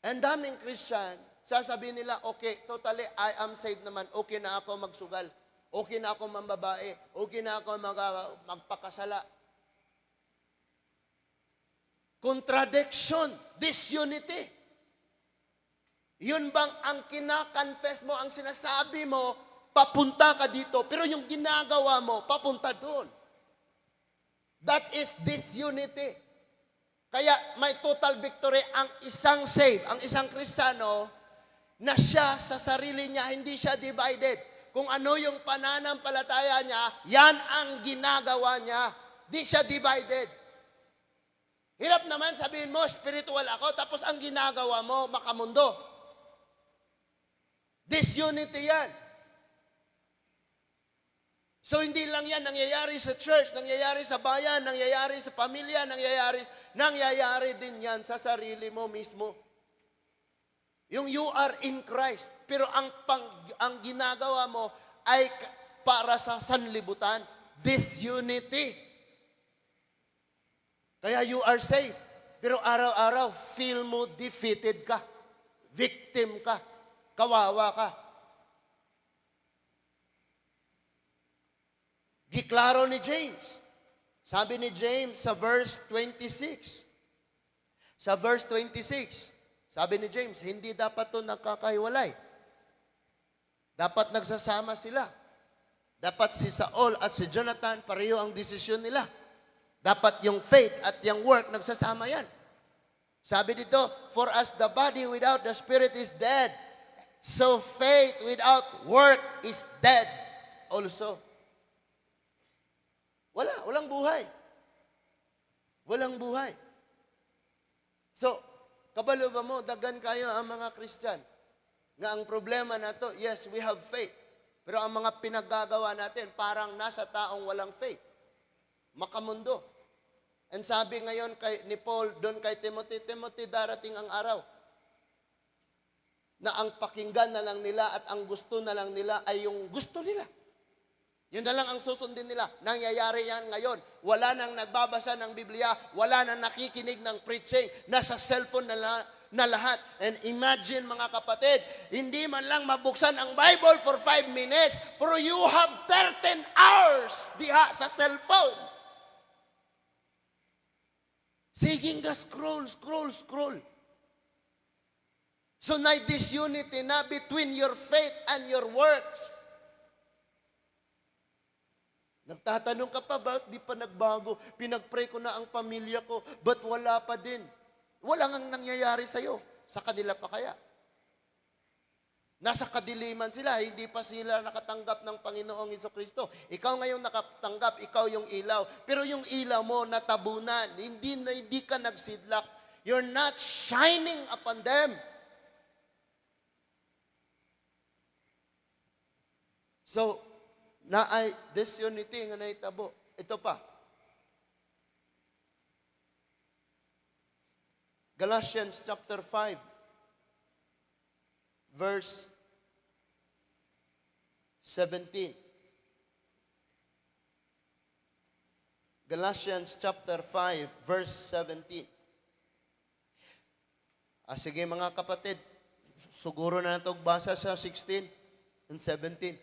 And daming Christian, sasabihin nila, "Okay, totally, I am saved naman. Okay na ako magsugal. Okay na ako mambabae. Okay na ako magpakasala." Contradiction, disunity. Yun bang ang kina-confess mo, ang sinasabi mo, papunta ka dito, pero yung ginagawa mo, papunta doon? That is disunity. Kaya may total victory ang isang save, ang isang Kristiyano, na siya sa sarili niya, hindi siya divided. Kung ano yung pananampalataya niya, yan ang ginagawa niya. Di siya divided. Hirap naman sabihin mo, spiritual ako, tapos ang ginagawa mo, makamundo. Disunity yan. So hindi lang yan nangyayari sa church, nangyayari sa bayan, nangyayari sa pamilya, nangyayari din yan sa sarili mo mismo. Yung you are in Christ, pero ang ginagawa mo ay para sa sanlibutan, disunity. Kaya you are saved. Pero araw-araw, feel mo defeated ka. Victim ka. Kawawa ka. Giklaro ni James. Sabi ni James sa verse 26. Sa verse 26, sabi ni James, hindi dapat to nagkakahiwalay. Dapat nagsasama sila. Dapat si Saul at si Jonathan, pareho ang desisyon nila. Dapat yung faith at yung work, nagsasama yan. Sabi dito, "For as the body without the spirit is dead, so faith without work is dead also." Wala, walang buhay. Walang buhay. So, kabalo ba mo, daghan kayo ang mga Christian nga ang problema nato, yes, we have faith. Pero ang mga pinaggagawa natin, parang nasa taong walang faith. Makamundo. And sabi ngayon ni Paul doon kay Timothy, "Timothy, darating ang araw na ang pakinggan na lang nila at ang gusto na lang nila ay yung gusto nila. Yun na lang ang susundin nila." Nangyayari yan ngayon. Wala nang nagbabasa ng Biblia, wala nang nakikinig ng preaching, nasa cellphone na lahat. And imagine, mga kapatid, hindi man lang mabuksan ang Bible for 5 minutes, for you have 13 hours diha sa cellphone. Sige nga scroll, scroll, scroll. So na disunity na between your faith and your works. Nagtatanong ka pa, bakit di pa nagbago? Pinag-pray ko na ang pamilya ko, but wala pa din? Wala nang nangyayari sa'yo. Sa kanila pa kaya? Nasa kadiliman sila, hindi pa sila nakatanggap ng Panginoong Kristo. Ikaw ngayon nakatanggap, ikaw yung ilaw. Pero yung ilaw mo natabunan, hindi, na, hindi ka nagsidlak. You're not shining upon them. So, naay disunity nga nahitabo. Ito pa. Galatians chapter 5 verse 17. Galatians chapter 5 verse 17. Ah, sige, mga kapatid, suguro na nato basa sa 16 and 17.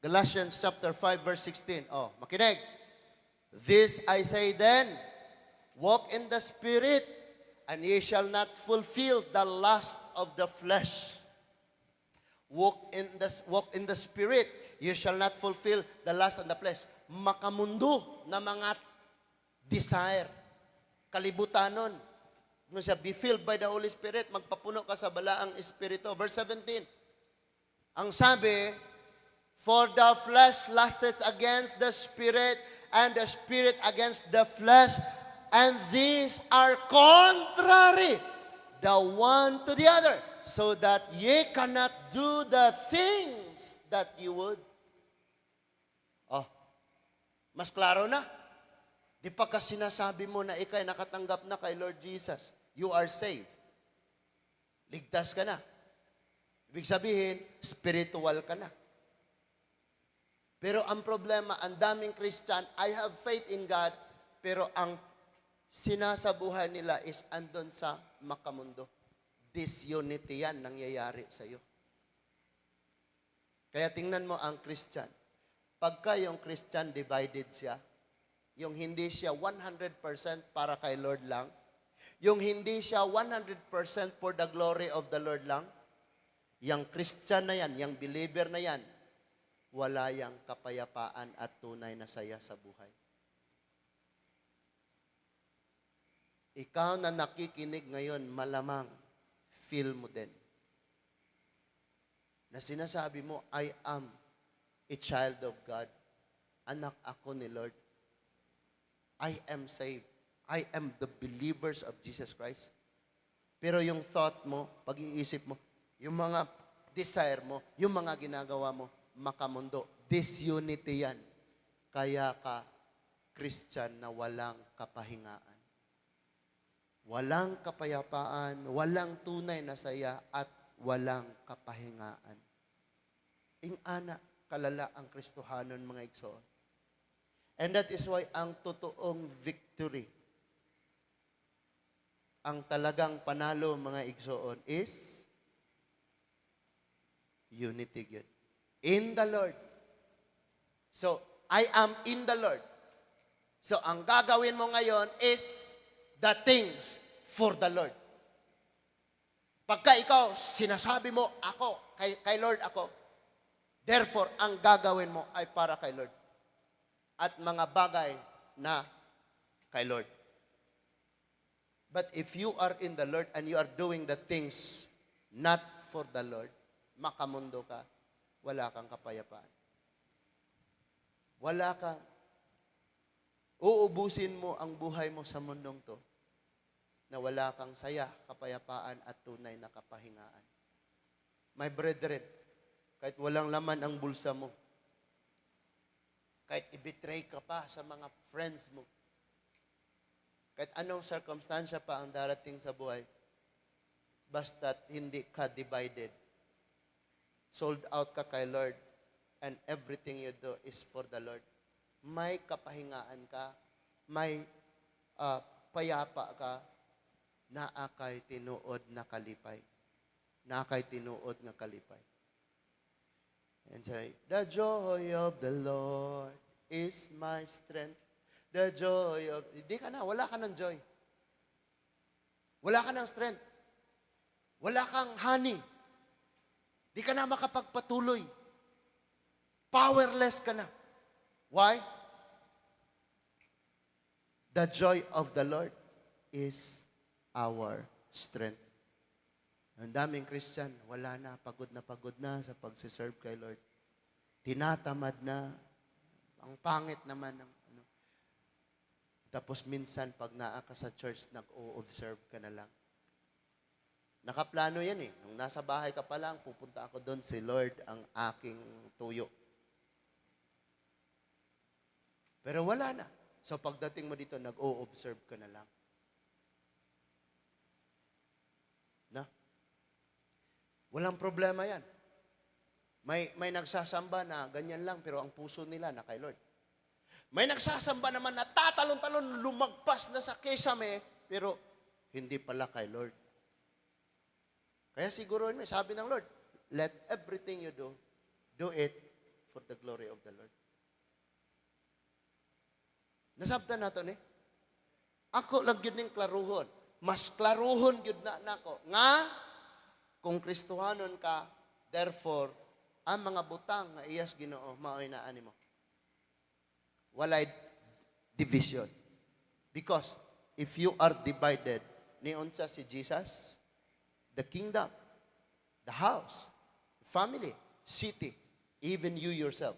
Galatians chapter 5 verse 16. Oh, makinig. "This I say then, walk in the Spirit, and ye shall not fulfill the lust of the flesh." Walk in the Spirit, you shall not fulfill the lust of the flesh. Makamundo na mga desire. Kalibutanon. Nga siya, be filled by the Holy Spirit, magpapuno ka sa Balaang Espiritu. Verse 17. Ang sabi, "For the flesh lusteth against the Spirit, and the Spirit against the flesh, and these are contrary the one to the other, so that ye cannot do the things that you would." Oh, mas klaro na. Di pa ka sinasabi mo na ika'y nakatanggap na kay Lord Jesus, you are saved. Ligtas ka na. Ibig sabihin, spiritual ka na. Pero ang problema, ang daming Christian, I have faith in God, pero ang sinasabuhay nila is andon sa makamundo. Disunity yan nangyayari sa iyo. Kaya tingnan mo ang Christian. Pagka yung Christian divided siya, yung hindi siya 100% para kay Lord lang, yung hindi siya 100% for the glory of the Lord lang, yung Christian na yan, yung believer na yan, wala yang kapayapaan at tunay na saya sa buhay. Ikaw na nakikinig ngayon, malamang feel mo din na sinasabi mo, "I am a child of God. Anak ako ni Lord. I am saved. I am the believers of Jesus Christ." Pero yung thought mo, pag-iisip mo, yung mga desire mo, yung mga ginagawa mo, makamundo. Disunity yan. Kaya ka Christian na walang kapahingaan. Walang kapayapaan, walang tunay na saya, at walang kapahingaan. Ing-ana kalala ang Kristohanon, mga igsoon. And that is why ang totoong victory, ang talagang panalo, mga igsoon, is unity gyud. In the Lord. So, I am in the Lord. So, ang gagawin mo ngayon is the things for the Lord. Pagka ikaw, sinasabi mo, ako, kay Lord ako. Therefore, ang gagawin mo ay para kay Lord. At mga bagay na kay Lord. But if you are in the Lord and you are doing the things not for the Lord, makamundo ka, wala kang kapayapaan. Wala kang Uubusin mo ang buhay mo sa mundong to na wala kang saya, kapayapaan at tunay na kapahingaan. My brethren, kahit walang laman ang bulsa mo, kahit i-betray ka pa sa mga friends mo, kahit anong circumstansya pa ang darating sa buhay, basta't hindi ka divided, sold out ka kay Lord, and everything you do is for the Lord, may kapahingaan ka, may payapa ka, naa kay tinuod na kalipay. Naa kay tinuod nga kalipay. And say, "The joy of the Lord is my strength." The joy of... Hindi ka na, wala ka ng joy. Wala ka ng strength. Wala kang honey. Di ka na makapagpatuloy. Powerless ka na. Why? The joy of the Lord is our strength. Ang daming Christian, wala na pagod na sa pagsiserve kay Lord. Tinatamad na. Ang pangit naman ng ano. Tapos minsan, pag naa ka sa church, nag-o-observe ka na lang. Nakaplano yan eh. Nung nasa bahay ka pa lang, "Pupunta ako doon, si Lord ang aking tuyo." Pero wala na. So pagdating mo dito, nag-o-observe ka na lang. Na? Walang problema yan. May nagsasamba na ganyan lang, pero ang puso nila na kay Lord. May nagsasamba naman na tatalon-talon, lumagpas na sa kesame, pero hindi pala kay Lord. Kaya siguro may sabi ng Lord, "Let everything you do, do it for the glory of the Lord." Nasabtan nato ni? Ako lang gyud ning klaruhon. Mas klaruhon gyud na nako nga kung Kristohanon ka, therefore ang mga butang nga iyas Ginoo maoy naa nimo. Walay division. Because if you are divided, niunsa si Jesus, the kingdom, the house, family, city, even you yourself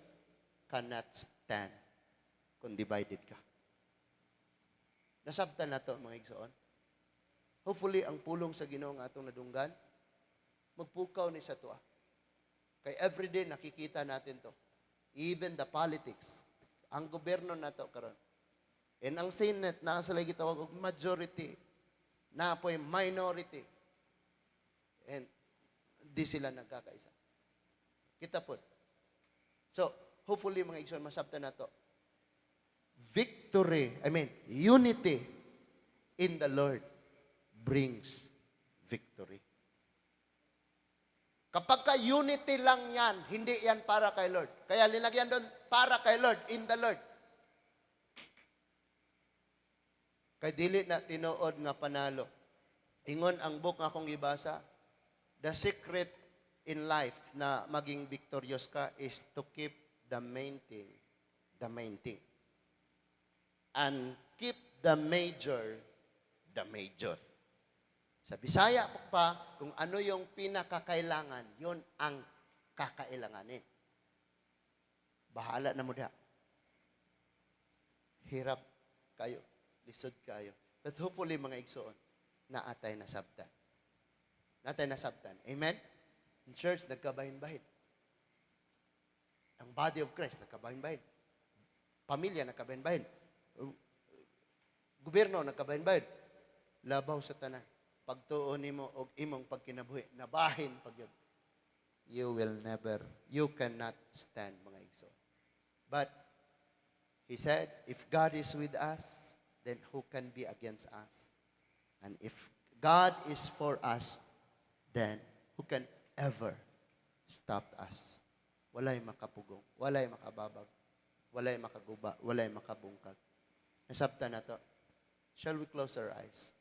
cannot stand kung divided ka. Nasabtan na to, mga igsoon. Hopefully, ang pulong sa Ginoo nga atong nadunggan, magpukaw ni sa tuwa. Kay everyday nakikita natin to. Even the politics, ang gobyerno nato karon. And ang Senate, naa sila gitawag og majority. Naa po'y minority. And di sila nagkakaisa. Kita po. So, hopefully, mga igsoon, masabtan nato. Victory, I mean, unity in the Lord brings victory. Kapag ka unity lang yan, hindi yan para kay Lord. Kaya linagyan doon, para kay Lord, in the Lord. Kay dili na tinuod nga panalo. Ingon ang book nga akong gibasa, the secret in life na maging victorious ka is to keep the main thing, the main thing. And keep the major, the major. Sa Bisaya pa, kung ano yung pinakakailangan, yun ang kakailanganin. Bahala na mo diha. Hirap kayo. Lisod kayo. But hopefully, mga igsoon, naatay nasabtan. Naatay nasabtan. Amen? In church, nagkabahin-bahin. Ang body of Christ, nagkabahin-bahin. Pamilya, nagkabahin-bahin. Gobyerno, nagkabahin-bahin. Labaw sa tanan. Pagtuo nimo og imong pagkinabuhi, nabahin pag yun. You will never, you cannot stand, mga igsoon. But he said, if God is with us, then who can be against us? And if God is for us, then who can ever stop us? Walay makapugong, walay makababag, walay makaguba, walay makabungkag. Nasabtan na to. Shall we close our eyes?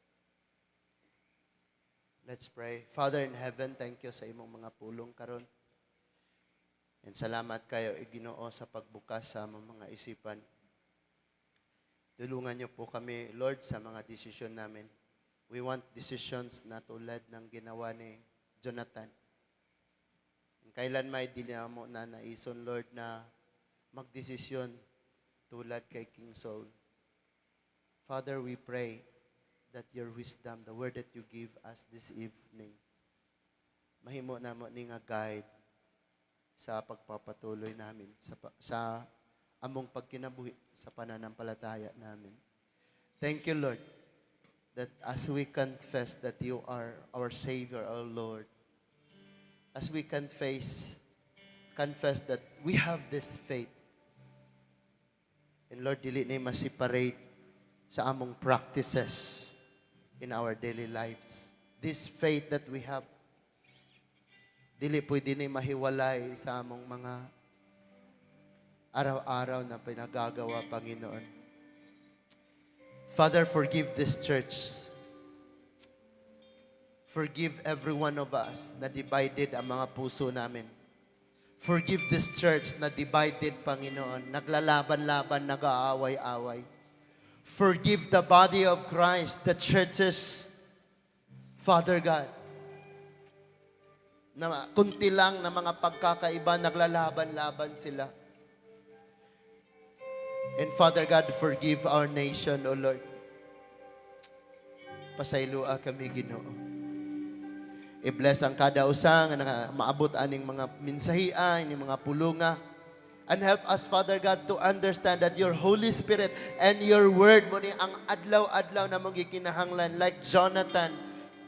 Let's pray. Father in heaven, thank you sa imong mga pulong karon. And salamat kayo, Ginoo, sa pagbukas sa among mga isipan. Tulungan niyo po kami, Lord, sa mga desisyon namin. We want decisions na tulad ng ginawa ni Jonathan. Kailan may dili mo na naison, Lord, na magdesisyon tulad kay King Saul. Father, we pray that your wisdom, the word that you give us this evening, mahimo namo ni nga guide sa pagpapatuloy namin sa among pagkinabuhi sa pananampalataya namin. Thank you, Lord, that as we confess that you are our Savior, our Lord, as we confess that we have this faith, and Lord, dili ni ma-separate sa among practices in our daily lives. This faith that we have, dili pwede ni mahiwalay sa among mga araw-araw na pinagagawa, Panginoon. Father, forgive this church. Forgive every one of us na divided ang mga puso namin. Forgive this church na divided, Panginoon. Naglalaban-laban, nag-aaway-away. Forgive the body of Christ, the churches, Father God, na kunti lang na mga pagkakaiba, naglalaban-laban sila. And Father God, forgive our nation, O Lord. Pasayloa kami, Ginoo. I-bless ang kada usa nga maabot aning mga mensahea, ining mga pulunga. And help us, Father God, to understand that your Holy Spirit and your Word mao ni ang adlaw-adlaw na mong gikinahanglan. Like Jonathan,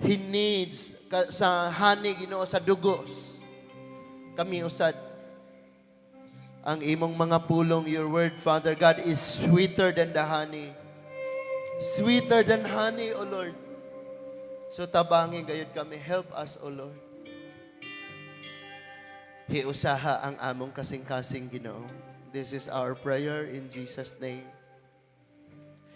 he needs sa honey, Ginoo, sa dugos. Kami usad, ang imong mga pulong, your word, Father God, is sweeter than the honey. Sweeter than honey, O Lord. So tabangi gayud kami. Help us, O Lord. Hiusaha ang among kasing-kasing, Ginoo. This is our prayer in Jesus' name.